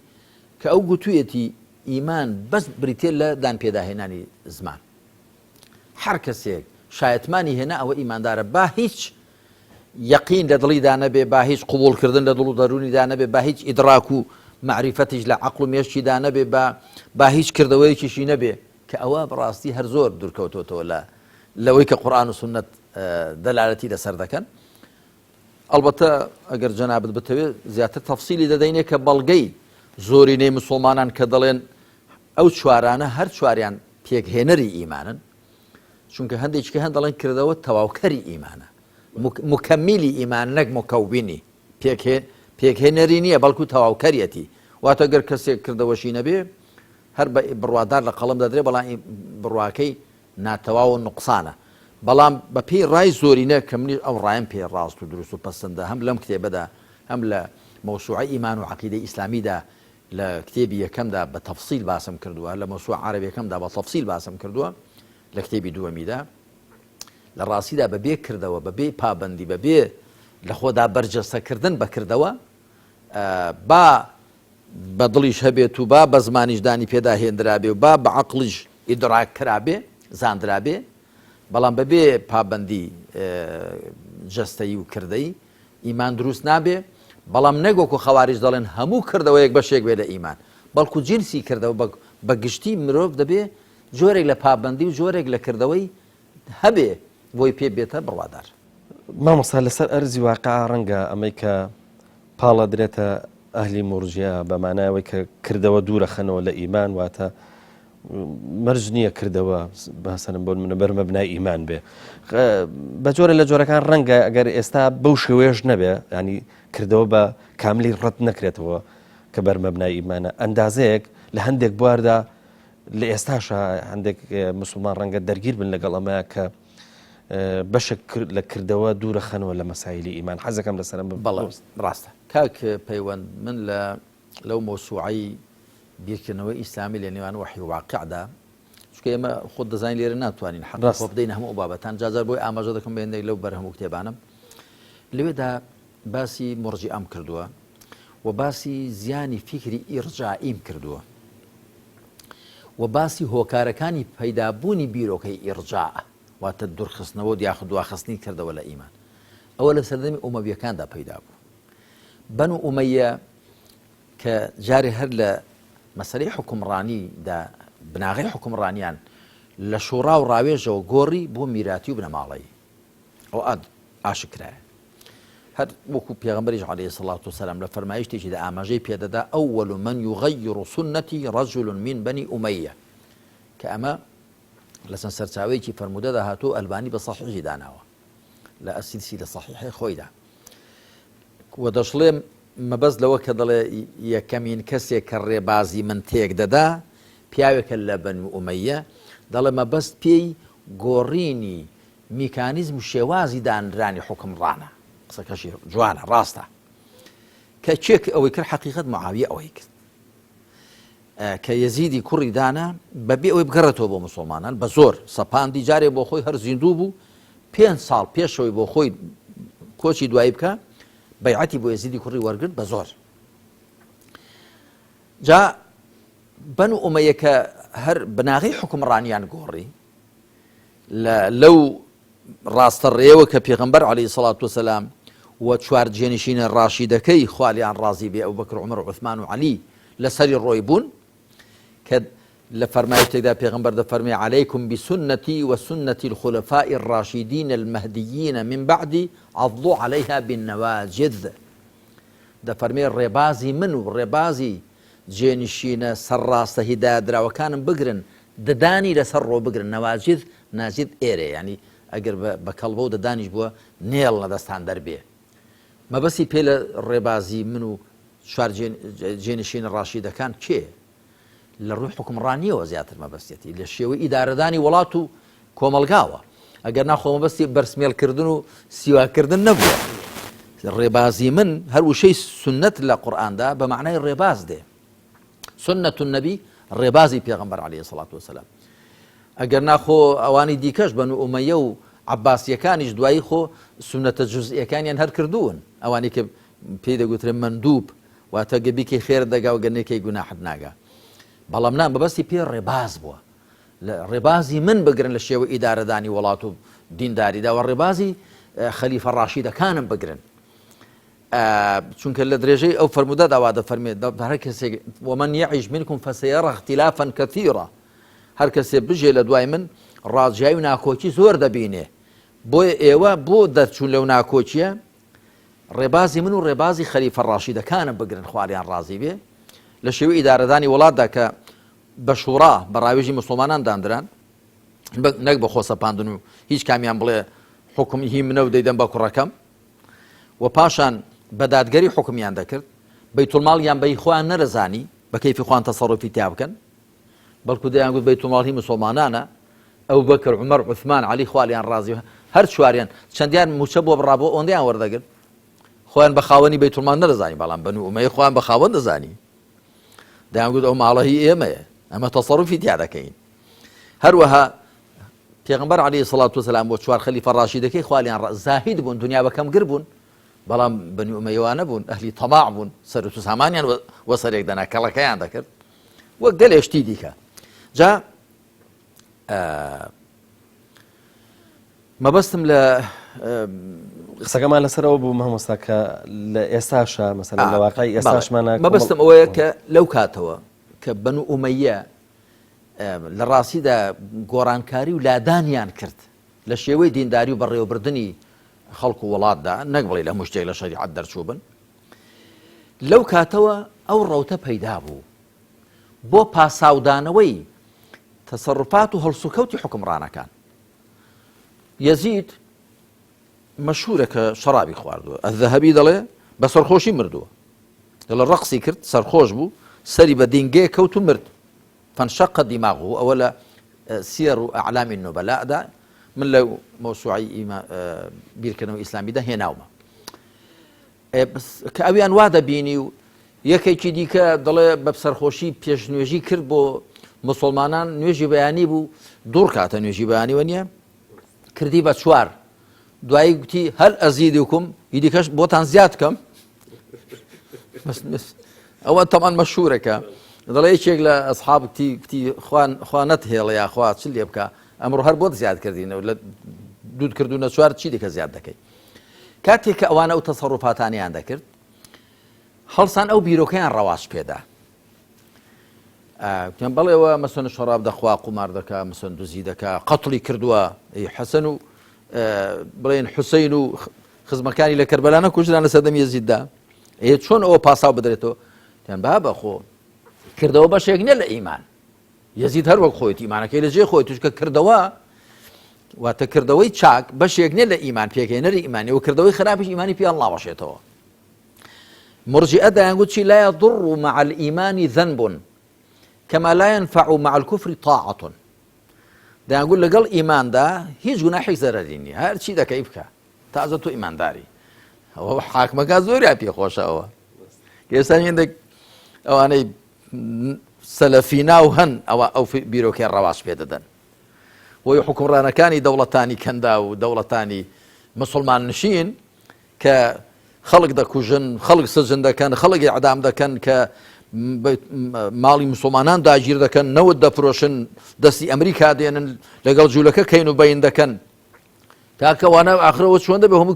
کە ئەو گوتویەتی ئیمان بەس بریتە لە دان پێداهێنانی زمان هەر کەسێک شایەتمانی هێنا ئەوە ئیماندارە با هیچ یەقین لە دڵیدا نەبێ با هیچ قبوڵکردن لە دڵ و دەروونیدا نەبێ با هیچ ئیدراک و مەعریفەتیش لە عەقڵ و مێشکیدا نەبێ با با هیچ کردەوەیەکیشی نەبێ کە ئەوە بەڕاستی هەر زۆر دوورکەوتۆتەوە لە لەوەی کە قورئان و سوننەت دەلالەتی لەسەر دەکەن ئەڵبەتە ئەگەر جەنابت بتەوێت زیاتر تەفسیلی دەدەینێ کە بەڵگەی زۆرینەی مسوڵمانان کە دەڵێن ئەو چوارانە هەر چواریان پێکهێنەری ئیمانن چونکە هەندێکی کە هەن دەڵێن کردەوە تەواوکەری ئیمانە مکەمیلی ئیمان نەک مکەوینی پێکهێنەری نییە بەڵکو تەواوکەریەتی واتە گەر کەسێک کردەوەشی نەبێ هەر بە بڕوادار لە قەڵم دەدرێ بەڵام بڕواکەی ناتەواو و نوقسانە بەڵام بە پێی ڕای زۆرینە کە منیش ئەو ڕایم پێ ڕاست و دروست و پەسندە هەم لەم کتێبەدا هەم لە مەوسوعەی ئیمان و عەقیدەی ئیسلامیدا لە کتێبی یەکەمدا بە تەفسیل باسم کردووە لە مەوسوعە عەرەبیەکەمدا بە تەفسیل باسم کردووە لە کتێبی دووەمیدا لە ڕاستیدا بە بێ کردەوە بە بێ پابەندی بە بێ لە خۆدا بەرجەستەکردن بە کردەوە با بە دڵیش هەبێت و با بە زمانیش دانی پێدا هێندرابێ و با بە عەقڵیش ئیدراک کرابێ، زاندرابێ، بەڵام بە بێ پابەندی جەستەیی و کردەیی ئیمان دروست نابێ، بەڵام نەک وەکو خەواریج دەڵێن هەموو کردەوەیەک بەشێک بێ لە ئیمان، بەڵکو جنسی کردەوە بە گشتی مرۆڤ دەبێ جۆرێک لە پابەندی و جۆرێک لە کردەوەی هەبێ بۆی پێ بێتە بڕوادار. مامۆستا لەسەر ئەرزی واقع ڕەنگە ئەمەی کە پاڵەدرێتە ئەهلی مورجیە بە مانای ئەوەی کە کردەوە دوورەخەنەوە لە ئیمان واتە مەرج نییە کردەوە بەسەرم بۆ منە بەر مەبنای ئیمان بێ بە جۆرە لە جۆرەکان ڕەنگە ئەگەر ئێستا بەو شێوەیەش نەبێ ینی کردەوە بە کاملی ڕەت نەکرێتەوە کە بەرمەبنای ئیمانە ئەندازەیەک لە هەندێک بواردا لە ئێستاشا هەندێک مسلمان ڕەنگە دەرگیر بن لەگەڵ ئەمە کە بەشێک لە کردەوە دوورە خەنەوە لە مەسایلی ئیمان حەزەکەم لەسەرم بەڵێ ڕاستە کاک پەیوەند من لە لەو مەوسوعەی بیرکردنەوەی ئیسلامی لە نێوان وەحی و واقعدا چونکە ئێمە خۆت دەزانین لێرە ناتوانین حەق خۆ بدەین هەموو ئەو بابەتان جازار بۆی ئاماژە دەکەم بە هێندێک لەو بەرهەم و کتێبانم لەوێدا باسی مورجیئەم کردووە و باسی زیانی فیکری ئیرجائیم کردووە و باسی هۆکارەکانی پەیدابوونی بیرۆکەی ئیڕجاء واتە دوورخستنەوە و یاخود دواخستنی کردەوە لە ئیمان ئەوە لە سەردەمی ئومەویەکاندا پەیدا بوو. بەنو ئومەیە کە جارێ هەر لە مەسەلەی حوکمڕانی دا بناغەی حوکمڕانیان لە شوڕا و ڕاوێژەوە گۆڕی بۆ میراتی و بنەماڵەیی. ئەوە ئاشکرایە. هەر وەکو پێغەمبەریش عەلەیهی سڵات وسلام لە فەرمایشتێکیدا ئاماژەی پێدەدا ئەول من یغیر سنتی رجل من بنی ئومەیە کە ئەمە لە چەند سەرچاوەیەکی فەرموودەدا هاتووە ئەلبانی بە سەحیحی داناوە لە السلسلە الصحیحەی خۆیدا و دەشڵێ مەبەست لەوە کە دەڵێ یەکەمین کەسێک کە ڕێبازی من تێک دەدا پیاوێکە لە بەنو ئومەیە دەڵێ مەبەست پێی گۆڕینی میکانیزم و شێوازی دانرانی حوکمڕانە. قسەکەشی جوانە، ڕاستە. کە کێ ئەوەی کرد حەقیقەت معاویە ئەوەی کرد. کە یەزیدی کوڕی دانا بەبێ ئەوەی بگەڕێتەوە بۆ مسلمانان بە زۆر سەپاندی جارێ بۆ خۆی هەر زیندوو بوو پێ ساڵ پێشەوەی بۆ خۆی کۆچی دوایی بکە بەیعەتی بۆ یەزیدی کوڕی وەرگرت بە زۆر جا بەن و ئومەیە کە هەر بناغەی حکومڕانیان گۆڕی لە لەو ڕاستە ڕێیەوە کە پێغەمبەر علیە سڵات وسلام و چوار جێنشینە ڕاشیدەکەی خوا لێیان ڕازی بێ ئەبوبەکر عومەر و عوسمان و عەلی لەسەری ڕۆی بوون کە لە فەرمایشتێکدا پێغەمبەر دەفەرمێ علیکم بسنتی و سنة الخلفاء الراشدین المهدیین من بعدی عضوا علیها بالنواجذ دەفەرمێ ڕێبازی من و ڕێبازی جێنشینە سەرڕاستە هیدایەتدراوەکانم بگرن، ددانی لەسەر ڕۆ بگرن، نەواجذ، ناجذ ئێرەیە، یانی ئەگەر بە کەڵبە و ددانیش بووە نێڵ لە دەستان دەربێ. مەبەستی پێ لە ڕێبازی من و چوار جێنشینە ڕاشیدەکان کێیە؟ لە ڕووی حوکمڕانییەوە زیاتر مەبەستیەتی، لە شێوەی ئیدارەدانی وڵات و کۆمەڵگاوە. ئەگەر نا خۆ مەبەستی بەرسمێڵکردن و سیواکردن نەبووە. ڕێبازی من، هەر وشەی سوننەت لە قورئاندا بە مەعنای ڕێباز دێ. سنة النبی ڕێبازی پێغەمبەر علیە الصلوة والسلام. ئەگەر نا خۆ ئەوانی دیکەش بەنو ئومەیە و عەباسییەکانیش دوایی خۆ سوننەتە جوزئیەکانیان هەر کردوون. ئەوانی کە پێی دەگوترێ مەندوب، واتە گەر بیکەی خێرت دەگا و گەر نەیکەی گوناحت ناگا. بەڵام نا مەبەستی پێ ڕێباز بووە. لە ڕێبازی من بگرن لە شێوەی ئیدارەدانی وڵات و دینداریدا و ڕێبازی خەلیفە ڕاشیدەکانم بگرن. چونکە لە درێژەی ئەو فەرموودەدا وا دەفەرمێت هەر کەسێک ومن یعش منکم فسیرى اختلافا کثیرا هەر کەسێ بژێ لە دوای من ڕاجیایی و ناکۆکی زۆر دەبینێ بۆیە ئێوە بۆ دەرچوون لەو ناکۆکیە ڕێبازی من و ڕێبازی خەلیفە ڕاشیدەکانم بگرن خوالیان ڕازی بێ لە شێوەی ئیدارەدانی وڵاتدا کە بە شوڕا بە ڕاوێژی مسلمانان داندران نەک بە خۆسەپاندن و هیچ کامیان بڵێ حکم هی منە و دەیدەم بە کوڕەکەم و پاشان بە دادگەری حکمیان دەکرد بەیتولماڵیان بەی خۆیان نەرەزانی بە کەیفی خۆیان تەسەڕوفی تیا بکەن بەڵکو دەیانگوت بەیتولماڵ هی مسلمانانە ئەو بەکر عومەر عوسمان عەلی خوالیان ڕازی هەر چواریان چەندیان موچە بۆ بڕا بۆ ئەوەندەیان وەردەگرت خۆیان بە خاوەنی بەیتولماڵ نەدەزانی بەڵام بەنو ئومەیە خۆیان بە خاوەن دەزانی دەیانگوت ئەو ماڵە هی ئێمەیە ئەمە تەسەڕوفی تیا دەکەین هەروەها پێغمبەر عەلەیهی سڵات وسلام بۆ چوار خەلیفە ڕاشیدەکەی خوالیان ڕ زاهید بوون دنیا بەکەم گر بوون بەڵام بەنی ئومەیەوانە بوون ئەهلی تەماع بوون سەرت و سامانیان وەسەرێک دەنا کەڵەکەیان دەکرد وەک گەلێ شتی دیکە جا مەبەستم لە قسەکەمان لەسەرەوە بوو مامۆستا کە لە ئێستاشا مەسەلەن لە واقعی ئێستاشمانە مەبەستم ئەوەیە کە لەو کاتەوە کە بەنو ئومەیە لە ڕاستیدا گۆڕانکاری و لادانیان کرد لە شێوەی دینداری و بەڕێوەبردنی خەڵک و وڵاتدا نەک بڵێ لە هەموو شتێک لە شەریعەت دەرچوو بن لەو کاتەوە ئەو ڕەوتە پەیدا بوو بۆ پاساودانەوەی تەسەڕوفات و هەڵسوکەوتی حوکمڕانەکان. یەزید مەشهورە کە شەرابی خواردووە. الذهبی دەڵێ بە سەرخۆشی مردووە. دەڵێ ڕەقسی کرد، سەرخۆش بوو، سەری بە دینگەیەک کەوت و مرد. فانشق دماغه ئەوە لە سیەر و ئەعلامی النبلاءدا من لە مەوسوعەی بیرکردنەوەی ئیسلامیدا هێناومە. کە ئەویان وا دەبینی و یەکێکی دیکە دەڵێ بە سەرخۆشی پێشنوێژی کرد بۆ مسلمانان نوێژی بەیانی بوو دوو ڕکاتە نوێژی بەیانیوە نییە کردی بە چوار دوایی گوتی هەل ئەزیدکم هی دیکەش بۆتان زیاد کەم ئەوە تەمان مەشهورەکە دەڵێ یەکێک لە ئەسحاب کتی کتی خوان خوانەت هێڵە یاخوا چ لێ بکە ئەمڕۆ هەر بۆت زیاد کردینەوە لە دووت کردوونە چوار چی دیکە زیاد دەکەی کاتێک کە ئەوانە ئەو تەسەڕوفاتانەیان دەکرد، هەڵسان ئەو بیرۆکەیان ڕەواج پێدا. گوتیان بەڵێ وە مەسەن شەراب دەخوا، قومار دەکا، مەسەن دزی دەکا، قەتڵی کردووە، حەسەن و بڵێن حوسین و خزمەکانی لە کەربەلا نەکوژران لە سەردەمی یەزیددا. ئێ چۆن ئەوە پاساو بدرێتەوە؟ گوتیان بابە خۆ کردەوە بەشێک نییە لە ئیمان. یەزید هەر وەک خۆیەتی ئیمانەکەی لە جێی خۆی توشکە کردەوە واتە کردەوەی چاک بەشێک نیە لە ئیمان پێکهێنەری ئیمانی و کردەوەی خراپیش ئیمانی پێ هەڵناوەشێتەوە مرجئە دەیانگوت چی لا يضر مع الإيمان ذنب كما لا ينفع مع الكفر طاعة دەیانگوت لەگەڵ ئیماندا هیچ گوناحێک زەرەری نییە هەرچی دەکەی بکە تازە تۆ ئیمانداری ئەوە حاکمەکە زۆریان پێخۆشە ئەوە ئێستا هێندێک ئەوانەی سەلەفی ناو هەن ئەوە ئەو بیرۆکەی ڕەواج پێ دەدەن بۆی حوکمڕانەکانی دەوڵەتانی کەندا و دەوڵەتانی مسلمان نشین کە خەڵک دەکوژن خەڵک سجن دەکەن خەڵک ئەعدام دەکەن کە ماڵی مسلمانان داگیر دەکەن نەوت دەفرۆشن دەستی ئەمریکا دێنن لەگەڵ جوولەکە کەین و بین دەکەن کاکە وانە ئاخرەوە چۆن دەبێ هەموو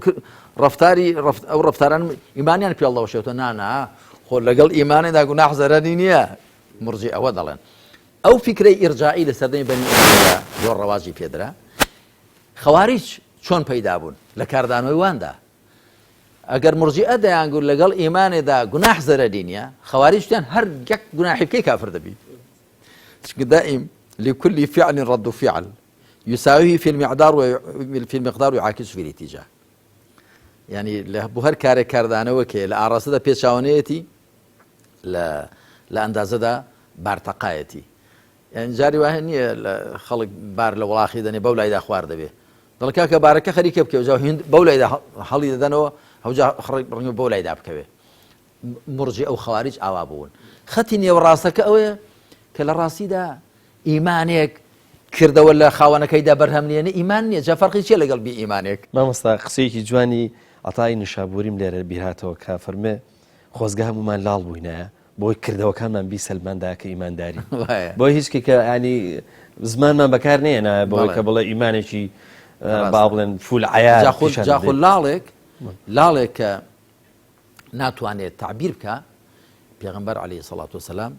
ڕفتاری ئەو ڕفتاران ئیمانیان پێڵدەوەشێتەوە نانا خۆ لەگەڵ ئیمانێدا گوناح زەرەری نییە مرجی ئەوە دەڵێن ئەو فیکرەی ئیرجائی لە سەردەمی بەنی ئومەیەدا زۆر ڕەواجی پێدرا خەواریج چۆن پەیدا بوون لە کاردانەوەی واندا. ئەگەر مورجیئە دەیانگوت لەگەڵ ئیمانێدا گوناح زەرەری نییە، خەواریج وتیان هەر یەک گوناحی بکەی کافر دەبی. چونکە دائیم لكل فعل رد فعل يساويه في المقدار و في المقدار ويعاكس في الاتجاه. یعنی لە بۆ هەر کارێک کاردانەوەکەیە لە ئاڕاستەدا پێچاوانەیەتی لە لە ئەندازەدا بارتەقایەتی. یانی جاری وایە نییە لە خەڵک بار لە وڵاخی دەنێ بەو لایدا خوار دەبێ دەڵێ کاکە بارەکە خەریکە بکەوێ جا هیند بەو لایدا هەڵی دەدەنەوە ئەوجا خڕی ڕەنگە بەو لایدا بکەوێ مڕجی ئەو خەواریج ئاوا بوون خەتی نێوەڕاستەکە ئەوەیە کە لە ڕاستیدا ئیمانێک کردەوە لە خاوەنەکەیدا بەرهەم نێنێ ئیمان نییە جا فەرقی چییە لەگەڵ بی ئیمانێک مامۆستا قسەیەکی جوانی عەتای نیشابووریم لێرە بیرهاتەوە کە فەرمێ خۆزگە هەموومان لاڵ بووینایە بۆی کردەوەکانمان بیسەلماندایە کە ئیماندارین بۆی هیچ کە ینی زمانمان بەکار نێنایە بۆی کە بڵێ ئیمانێکی با بڵێن فول عیا جاخۆ لاڵێک لاڵێک کە ناتوانێت تعبیر بکە پێغمبەر عليه سەڵات وسلام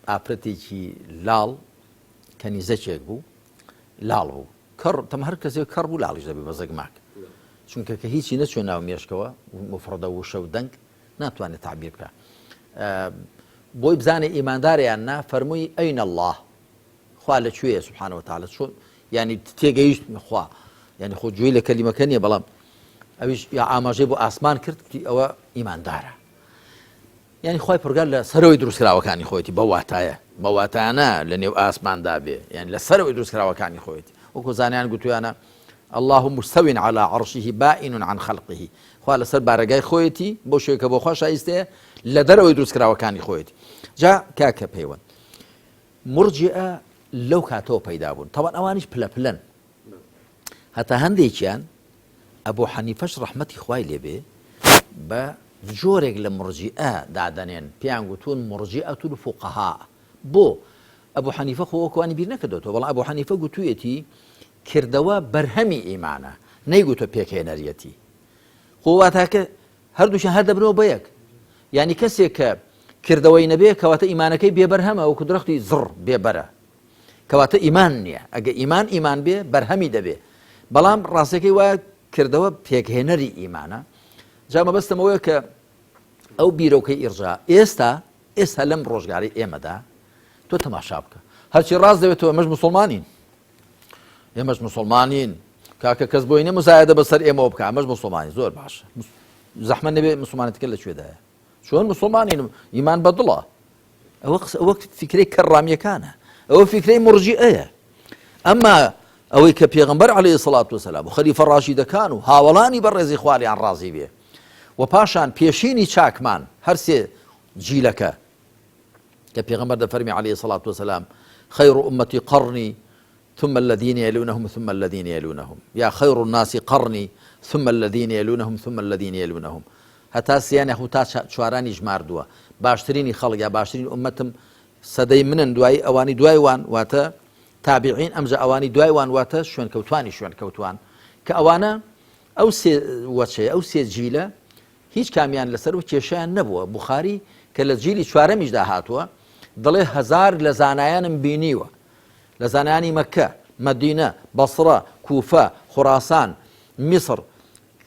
ئافرەتێکی لاڵ کەنیزەکێک بوو لاڵ بوو کەڕ تەم هەر کەسێک کەڕ بوو لاڵیش دەبێ بە زگماک چونکە کە هیچی نەچوە ناو مێشکەوە مفڕدە وشە و دەنگ ناتوانێت تەعبیر بکا بۆی بزانێ ئیماندارە یان نا فەرمووی ئەین اللە خوا لە کوێیە سبحانە وتعالی چۆن یعنی تێگەیشت خوا یعنی خۆ گوێی لە کەلیمەکە نییە بەڵام ئەویش یا ئاماژەی بۆ ئاسمان کرد کوتی ئەوە ئیماندارە یعنی خی پرگار لە سەرەوەی دروستکراوەکانی خۆیەتی بە واتایە بە واتایانە لە نێو ئاسماندا بێ یعنی لە سەرەوەی دروستکراوەکانی خۆیەتی وەکو زانیان گوتویانە اللە مستو علی عرشه بائن عن خلقه خوا لەسەر بارەگای خۆیەتی بەو شێوەیە کە بۆ خوا شایستەیە لە دەرەوەی دروستکراوەکانی خۆیەتی جا کاکە پەیوەند مرجئە لەو کاتەوە پەیدا بوون تەوان ئەوانیش پلە پلەن هەتا هەندێکیان ئەبوو حەنیفەش ڕەحمەتی خوای لێبێ بە جۆرێک لە مرجئە دادەنێن پێیان گوتون مرجئة الفقهاء بۆ ئەبوو حەنیفە خۆ وەکوانی بیر نەکردوەوە بەڵام ئەبوو حەنیفە گوتوویەتی کردەوە بەرهەمی ئیمانە نەیگوتوە پێکهێنەریەتی خۆ واتاکە هەردووکیان هەر دەبنەوە بە یەک یعنی کەسێک کە کردەوەی نەبێ کەواتە ئیمانەکەی بێبەرهەمە وەکو درەختی زڕ بێبەرە کەواتە ئیمان نییە ئەگە ئیمان ئیمان بێ بەرهەمی دەبێ بەڵام ڕاستەکەی وایە کردەوە پێکهێنەری ئیمانە جا مەبەستم ئەوەیە کە ئەو بیرۆکەی ئیرجا ئێستا ئێستا لەم ڕۆژگاری ئێمەدا تۆ تەماشا بکە هەرچی ڕاست دەوێتەوە ئەمەش مسلمانین ئێمەش مسلمانین کاکە کەس بۆی نیە مزایدە بەسەر ئێمەوە بکە ئەمەش مسلمانی زۆر باشە زەحمە نەبێ مسلمانەتەکە لە کوێدایە چۆن مسلمانین ئیمان بەدڵە ئەوە قسە ئەوە فکرەی کەڕامیەکانە ئەوە فکرەی مڕژیئەیە ئەمما ئەوەی کە پێغمبەر عليه سڵات وسلام و خەلیفە ڕاشیدەکان و هاوڵانی بە ڕێزی خوالیان ڕازی بێ و پاشان پێشینی چاکمان هەرسێ جیلەکە کە پێغەمبەر دەفەرمی علیە الصلوة والسلام خیر امتی قرنی ثم الذین یلونهم ثم الذین یلونهم یا خیر الناس قرنی ثم الذین یلونهم ثم الذین یلونهم هەتا سیان یاخود تا چوارانی ژماردووە باشترینی خەڵک یا باشترین ئومەتم سەدەی منن دوایی ئەوانی دوای وان واتە تابعین ئەمجا ئەوانی دوای وان واتە شوێنکەوتوانی شوێنکەوتوان کە ئەوانە ئەو سێ وەچەیە ئەو سێ جیلە هیچ کامیان لەسەر و کێشەیان نەبووە، بوخاری کە لە جیلی چوارەمیشدا هاتووە دەڵێ هەزار لە زانایانم بینیوە لە زانایانی مەککە، مەدینە، بەسڕە، کوفە، خوراسان، میسڕ،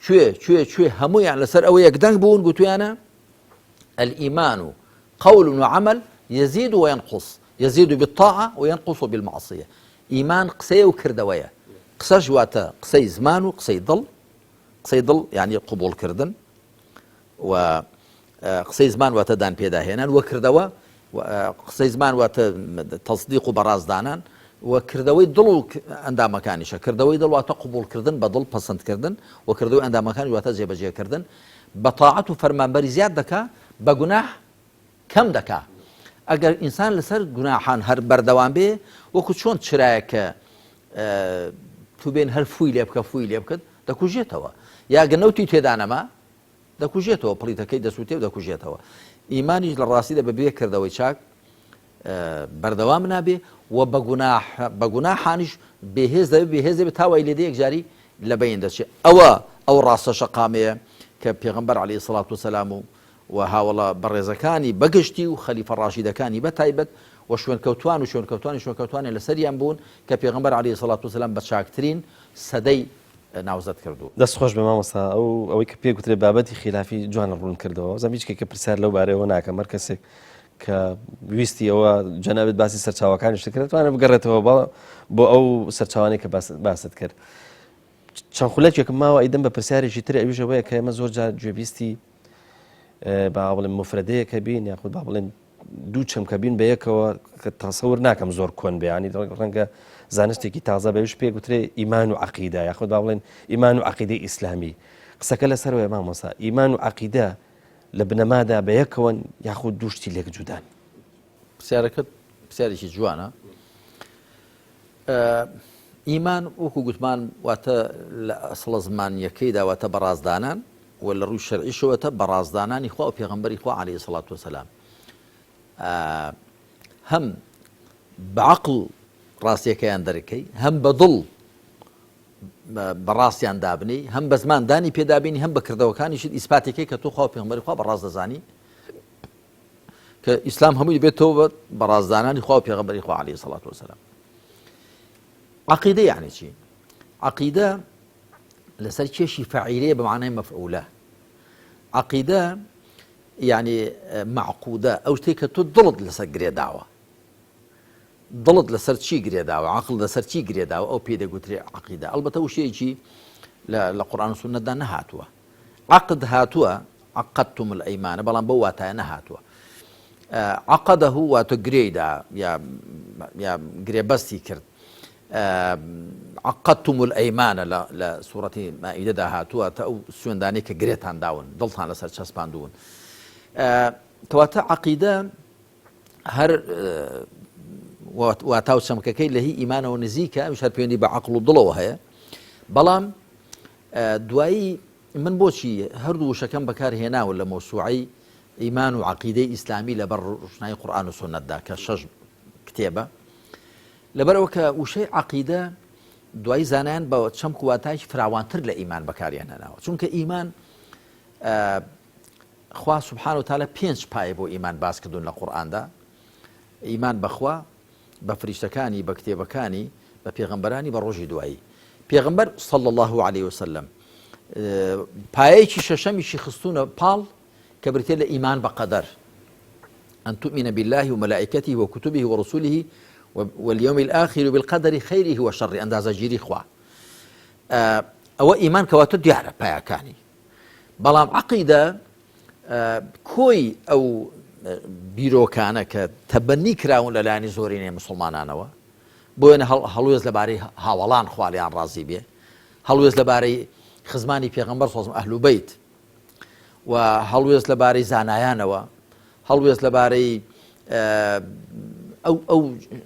کوێ کوێ کوێ هەموویان لەسەر ئەوە یەکدەنگ بوون گوتویانە الإيمان قول وعمل يزيد وينقص يزيد بالطاعة وينقص بالمعصية ئیمان قسەیە و کردەوەیە قسەش واتە قسەی زمان و قسەی دڵ قسەی دڵ یانی قبوڵ کردن و قسەی زمان واتە دان پێداهێنان وە کردەوە قسەی زمان واتە تەصدیق و بەڕازدانان و کردەوەی دڵ و ئەندامەکانیشە کردەوەی دڵ واتە قبوڵکردن بە دڵ پەسەندکردن و کردەوەی ئەندامەکانی واتە جێبەجێکردن بە تاعەت و فەرمانبەری زیاد دەکا بە گوناح کەم دەکا ئەگەر ئینسان لەسەر گوناحان هەر بەردەوام بێ وەکو چۆن چرایەک کە تو بێن هەر فوی لێ بکە فوی لێ بکەت دەکوژێتەوە یا گە نەوتی تێدا نەما دەکوژێتەوە پڵیتەکەی دەسووتێ و دەکوژێتەوە ئیمانیش لە ڕاستیدا بە بێ کردەوەی چاک بەردەوام نابێ و بە گوناح بە گوناحانیش بێهێز دەبێ بێهێز دەبێت تا وای لێدێ یەکجاری لە بەین دەچێت ئەوە ئەو ڕاستە شەقامەیە کە پێغەمبەر عەلەیهی سڵات وسەلام و و هاوەڵە بەڕێزەکانی بە گشتی و خەلیفە ڕاشیدەکانی بە تایبەت و شوێنکەوتوان و شوێنکەوتوانی شوێنکەوتوانیان لەسەریان بوون کە پێغەمبەر علیە الصلوة والسلام بە چاکترین سەدەی. ناوزەد کردووە. دەست خۆش بێ مامۆستا ئەو ئەوەی کە پێ گوترێ بابەتی خیلافی جوان ڕوون کردەوە زەم هیچ کێکە پرسیار لەو بارەیەوە ناکەم هەر کەسێک کە ویستی ئەوە جەنابت باسی سەرچاوەکانیشت کرد توانێت بگەڕێتەوە بۆ ئەو سەرچاوانەی کە باست کرد چەند خولەکێکم ماوە ئەیدەم بە پرسیارێکی تر ئەویش ئەوەیە کە ئێمە زۆر جار گوێبیستی با بڵێم مفرەدەیەکە بین یاخود با بڵێن دوو چەمکە بین بە یەکەوە کە تەسەور ناکەم زۆر کۆن بێ ینی ڕەنگە زانستێکی تازە بەویش پێ گوترێ ئیمان و عقیدە یاخود با بڵێن ئیمان و عقیدەی ئیسلامی قسەکە لەسەرەوەی مامۆسا ئیمان و عقیدە لە بنەمادا بە یەکەوەن یاخود دووشتی لێک جودان؟ پرسیارەکەت پرسیارێکی جوانە. ئیمان وەکو گوتمان واتە لە ئەسڵە زمانیەکەیدا واتە بەڕازدانان و لە ڕووی شەرعیشەوەتە بەڕازدانانی خوا و پێغەمبەری خوا عەلەیهی سەڵات وسەلام هەم بە عەقڵ ڕاستیەکەیان دەرکەی هەم بە دڵ بە ڕاستیان دابنێی هەم بە زمان دانی پێدابینی هەم بە کردەوەکانیشت ئیسپاتێکەی کە تۆ خوا و پێغەمبەری خوا بە ڕاست دەزانی کە ئیسلام هەمووی بێتەوە بە بەڕازدانانی خوا و پێغەمبەری خوا عەلەیهی سەڵات وسلام عقیدە یعنی چی عقیدە لەسەر کێشی فەعیلەیە بە معنای مەفعولە عقیدە یعنی معقودە ئەو شتێک کە تۆ دڵت لەسەر گرێداوە دڵت لەسەر چی گرێداوە، عەقڵت لەسەر چی گرێداوە ئەو پێی دەگوترێ عەقیدە. ئەڵبەتە وشەیەکی لە قورئان و سوننەتدا نەهاتووە. عەقد هاتووە، عقدتم الایمان، بەڵام بەو واتایە نەهاتووە. عقده واتە گرێی دا یا یا گرێبەستی کرد. عقدتم الایمان لە سوڕەتی مائیدەدا هاتووە تا ئەو سوێندانەی کە گرێتان داون، دڵتان لەسەر چەسپاندوون. کەواتە عەقیدە هەر واتا و چەمکەکەی لە هی ئیمانەوە نزیکە ئەوش هەر پەیوەندی بە عقل و دڵەوە هەیە بەڵام دوایی من بۆچی هەردوو وشەکەم بەکار هێناوە لە مەوسوعەی ئیمان و عقیدەی ئیسلامی لەبەر ڕوشنایی قورآن و سنەتدا کە شەش کتێبە لەبەرەوە کە وشەی عقیدە دوای زانایان بە چەمک واتایش فراوانتر لە ئیمان بەکاریان هێناوە چونکە ئیمان خوا سبحانە وتعالی پێنج پایە بۆ ئیمان باس کردوون لە قورئاندا، ئیمان بە خوا، بە فریشتەکانی، بە کتێبەکانی، بە پێغەمبەرانی، بە ڕۆژی دوایی. پێغەمبەر صلی اللە علیه وسلم پایەیەکی شەشەمیشی خستوونە پاڵ کە بریتیە لە ئیمان بە قەدەر، أن تؤمن بالله وملائكته وكتبه ورسله واليوم الآخر وبالقدر خيره وشره ئەندازەگیری خوا. ئەوە ئیمان کەواتە دیارە پایەکانی. بەڵام عەقیدە کۆی ئەو بیرۆکانە کە تەبەنی کراون لە لایەنی زۆرینەی مسلمانانەوە بۆیە هەڵوێست لەبارەی هاوەڵان خوالیان ڕازی بێ هەڵوێست لەبارەی خزمانی پێغەمبەر سۆزم ئەهل و بەیت و هەڵوێست لەبارەی زانایانەوە هەڵوێست لەبارەی ئەو ئەو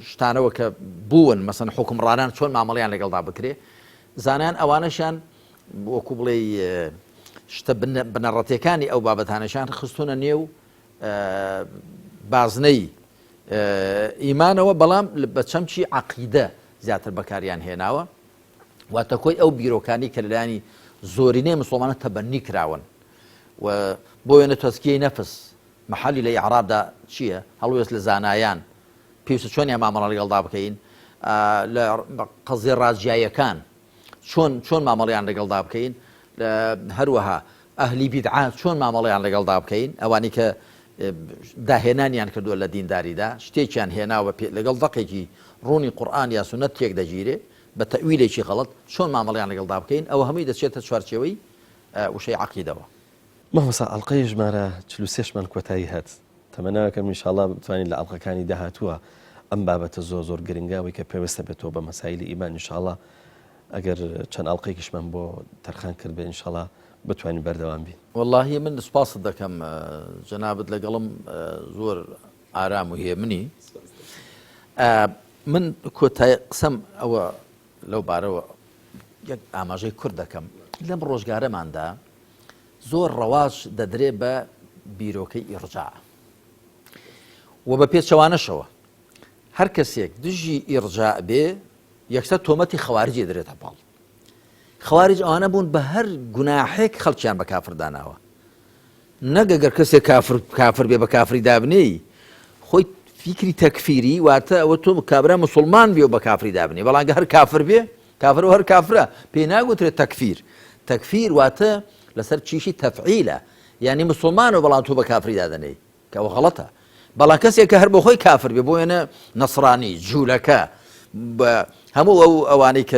شتانەوە کە بوون مەسەن حکومڕانان چۆن مامەڵیان لەگەڵدا بکرێ زانایان ئەوانەشیان وەکو بڵێی شتە بنەڕەتیەکانی ئەو بابەتانەشیان خستوونە نێو بازنەی ئیمانەوە بەڵام بە چەمکی عقیدە زیاتر بەکاریان هێناوە واتە کۆی ئەو بیرۆکانی کە لەلایانی زۆرینەی مسلمانە تەبەنی کراون و بۆ وێنە تەزکیەی نەفس محلی لە ئیعرابدا چییە هەڵوێست لە زانایان پێویستە چۆنیان مامەڵە لەگەڵدا بکەین لە قەزیە ڕاجیایەکان چۆن چۆن مامەڵەیان لەگەڵدا بکەین هەروەها ئەهلی بیدعە چۆن مامەڵەیان لەگەڵدا بکەین ئەوانی کە داهێنانیان کردووە لە دینداریدا شتێکیان هێناوە لەگەڵ دەقێکی ڕوونی قورئان یا سوننەت تێک دەگیرێ بە تەویلێکی غەڵەت چۆن مامەڵەیان لەگەڵدا بکەین ئەوە هەمووی دەچێتە چوارچێوەی وشەی عەقیدەوە. مامۆستا ئەڵقەی ژمارە 43 شمان کۆتایی هات تەمەناکەم ان شاءاللە بتوانین لە ئەڵقەکانی داهاتووە ئەم بابەتە زۆر زۆر گرنگە ئەوەی کە پێویستە بێتەوە بە مەسایلی ئیمان ان شاءاللە ئەگەر چەند ئەڵقەیەکیشمان بۆ تەرخان کردبێ ان شاءاللە بتوانین بەردەوام بین. وەڵاهی من سوپاست دەکەم جەنابت لەگەڵم زۆر ئارام و هێمنی من کۆتای قسەم ئەوە لەو بارەوە یەک ئاماژەی کورت دەکەم لەم ڕۆژگارەماندا زۆر ڕەواج دەدرێ بە بیرۆکەی ئیڕجاع و بە پێچەوانەشەوە هەر کەسێک دژی ئیڕجاع بێ یەکسەر تۆمەتی خەوارجی دەدرێتە پاڵ. خەوارج ئەوانە بوون بە هەر گوناحێک خەڵکیان بە کافر داناوە. نەک ئەگەر کەسێک کافر کافر بێ بە کافری دابنێی خۆی فیکری تەکفیری واتە ئەوە تۆ کابرا مسلمان بێ و بە کافری دابنێ بەڵام هەر کافر بێ کافر و هەر کافرە پێی ناگوترێت تەکفیر تەکفیر واتە لەسەر چیشی تەفعیلە یعنی مسلمان و بەڵام تۆ بە کافری دادەنێی کە ئەوە غەڵەتە بەڵام کەسێک کە هەر بۆ خۆی کافر بێ بۆ وێنە نەسرانی جوولەکە هەموو ئەو ئەوانەی کە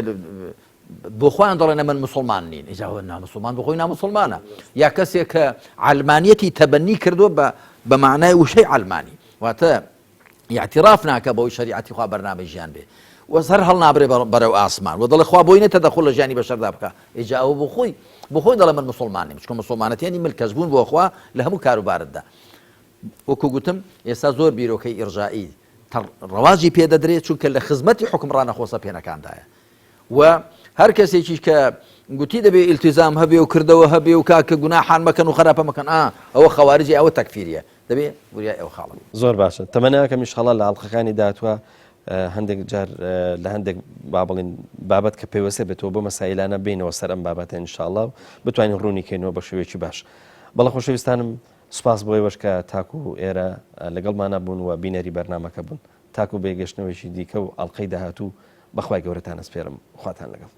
بۆ خۆیان دەڵێن من مسلمان نین ئیجا نامسلمان بۆ خۆی نامسلمانە یا کەسێک کە عەلمانیەتی تەبەنی کردووە بە بە معنای وشەی عەلمانی واتە اعتراف ناکە بەوەی شریعەتی خوا بەرنامەی ژیان بێ و سەر هەڵنابرێ بەرەو ئاسمان و دەڵێ خوا بۆی نە تەدەخول لە ژیانی بەشەردا بکە ئیجا ئەوە بۆ خۆی بۆ خۆی دەڵێ من مسلمان نیم چونکە مسلمانەتیانی ملکەچ بوون بۆ خوا لە هەموو کاروبارتدا وەکو گوتم ئێستا زۆر بیرۆکەی ئیرجائی ڕەواجی پێ دەدرێت چونکە لە خزمەتی حوکمڕانە خۆسەپێنەکاندایە و هەر کەسێکیش کە گوتی دەبێ ئیلتیزام هەبێ و کردەوە هەبێ و کاکە گوناحان مەکەن و خراپە مەکەن ئا ئەوە خەوارجی ئەوە تەکفیریە دەبێ وریای ئەو خاڵە بین. زۆر باشە تەمەناکەم ئیشاڵا لە ئەڵقەکانی داهاتوە هەندێک جار لە هەندێک با بڵین بابەت کە پەیوەستە بێتەوە بۆ مەسایلانە بینەوە سەر ئەم بابەتە ئینشاڵا و بتوانین ڕوونی کەینەوە بە شێوەیەکی باش. بەڵێ خۆشەویستانم سوپاس بۆ ئێوەش کە تاکو ئێرە لەگەڵمانە بوون و بینەری بەرنامەکە بوون. تاکو بێگەشتنەوەیەکی دیکە و ئەڵقەی داهاتوو بەخوای گەورەتان ئەسپێرم. خواتان لەگەڵ.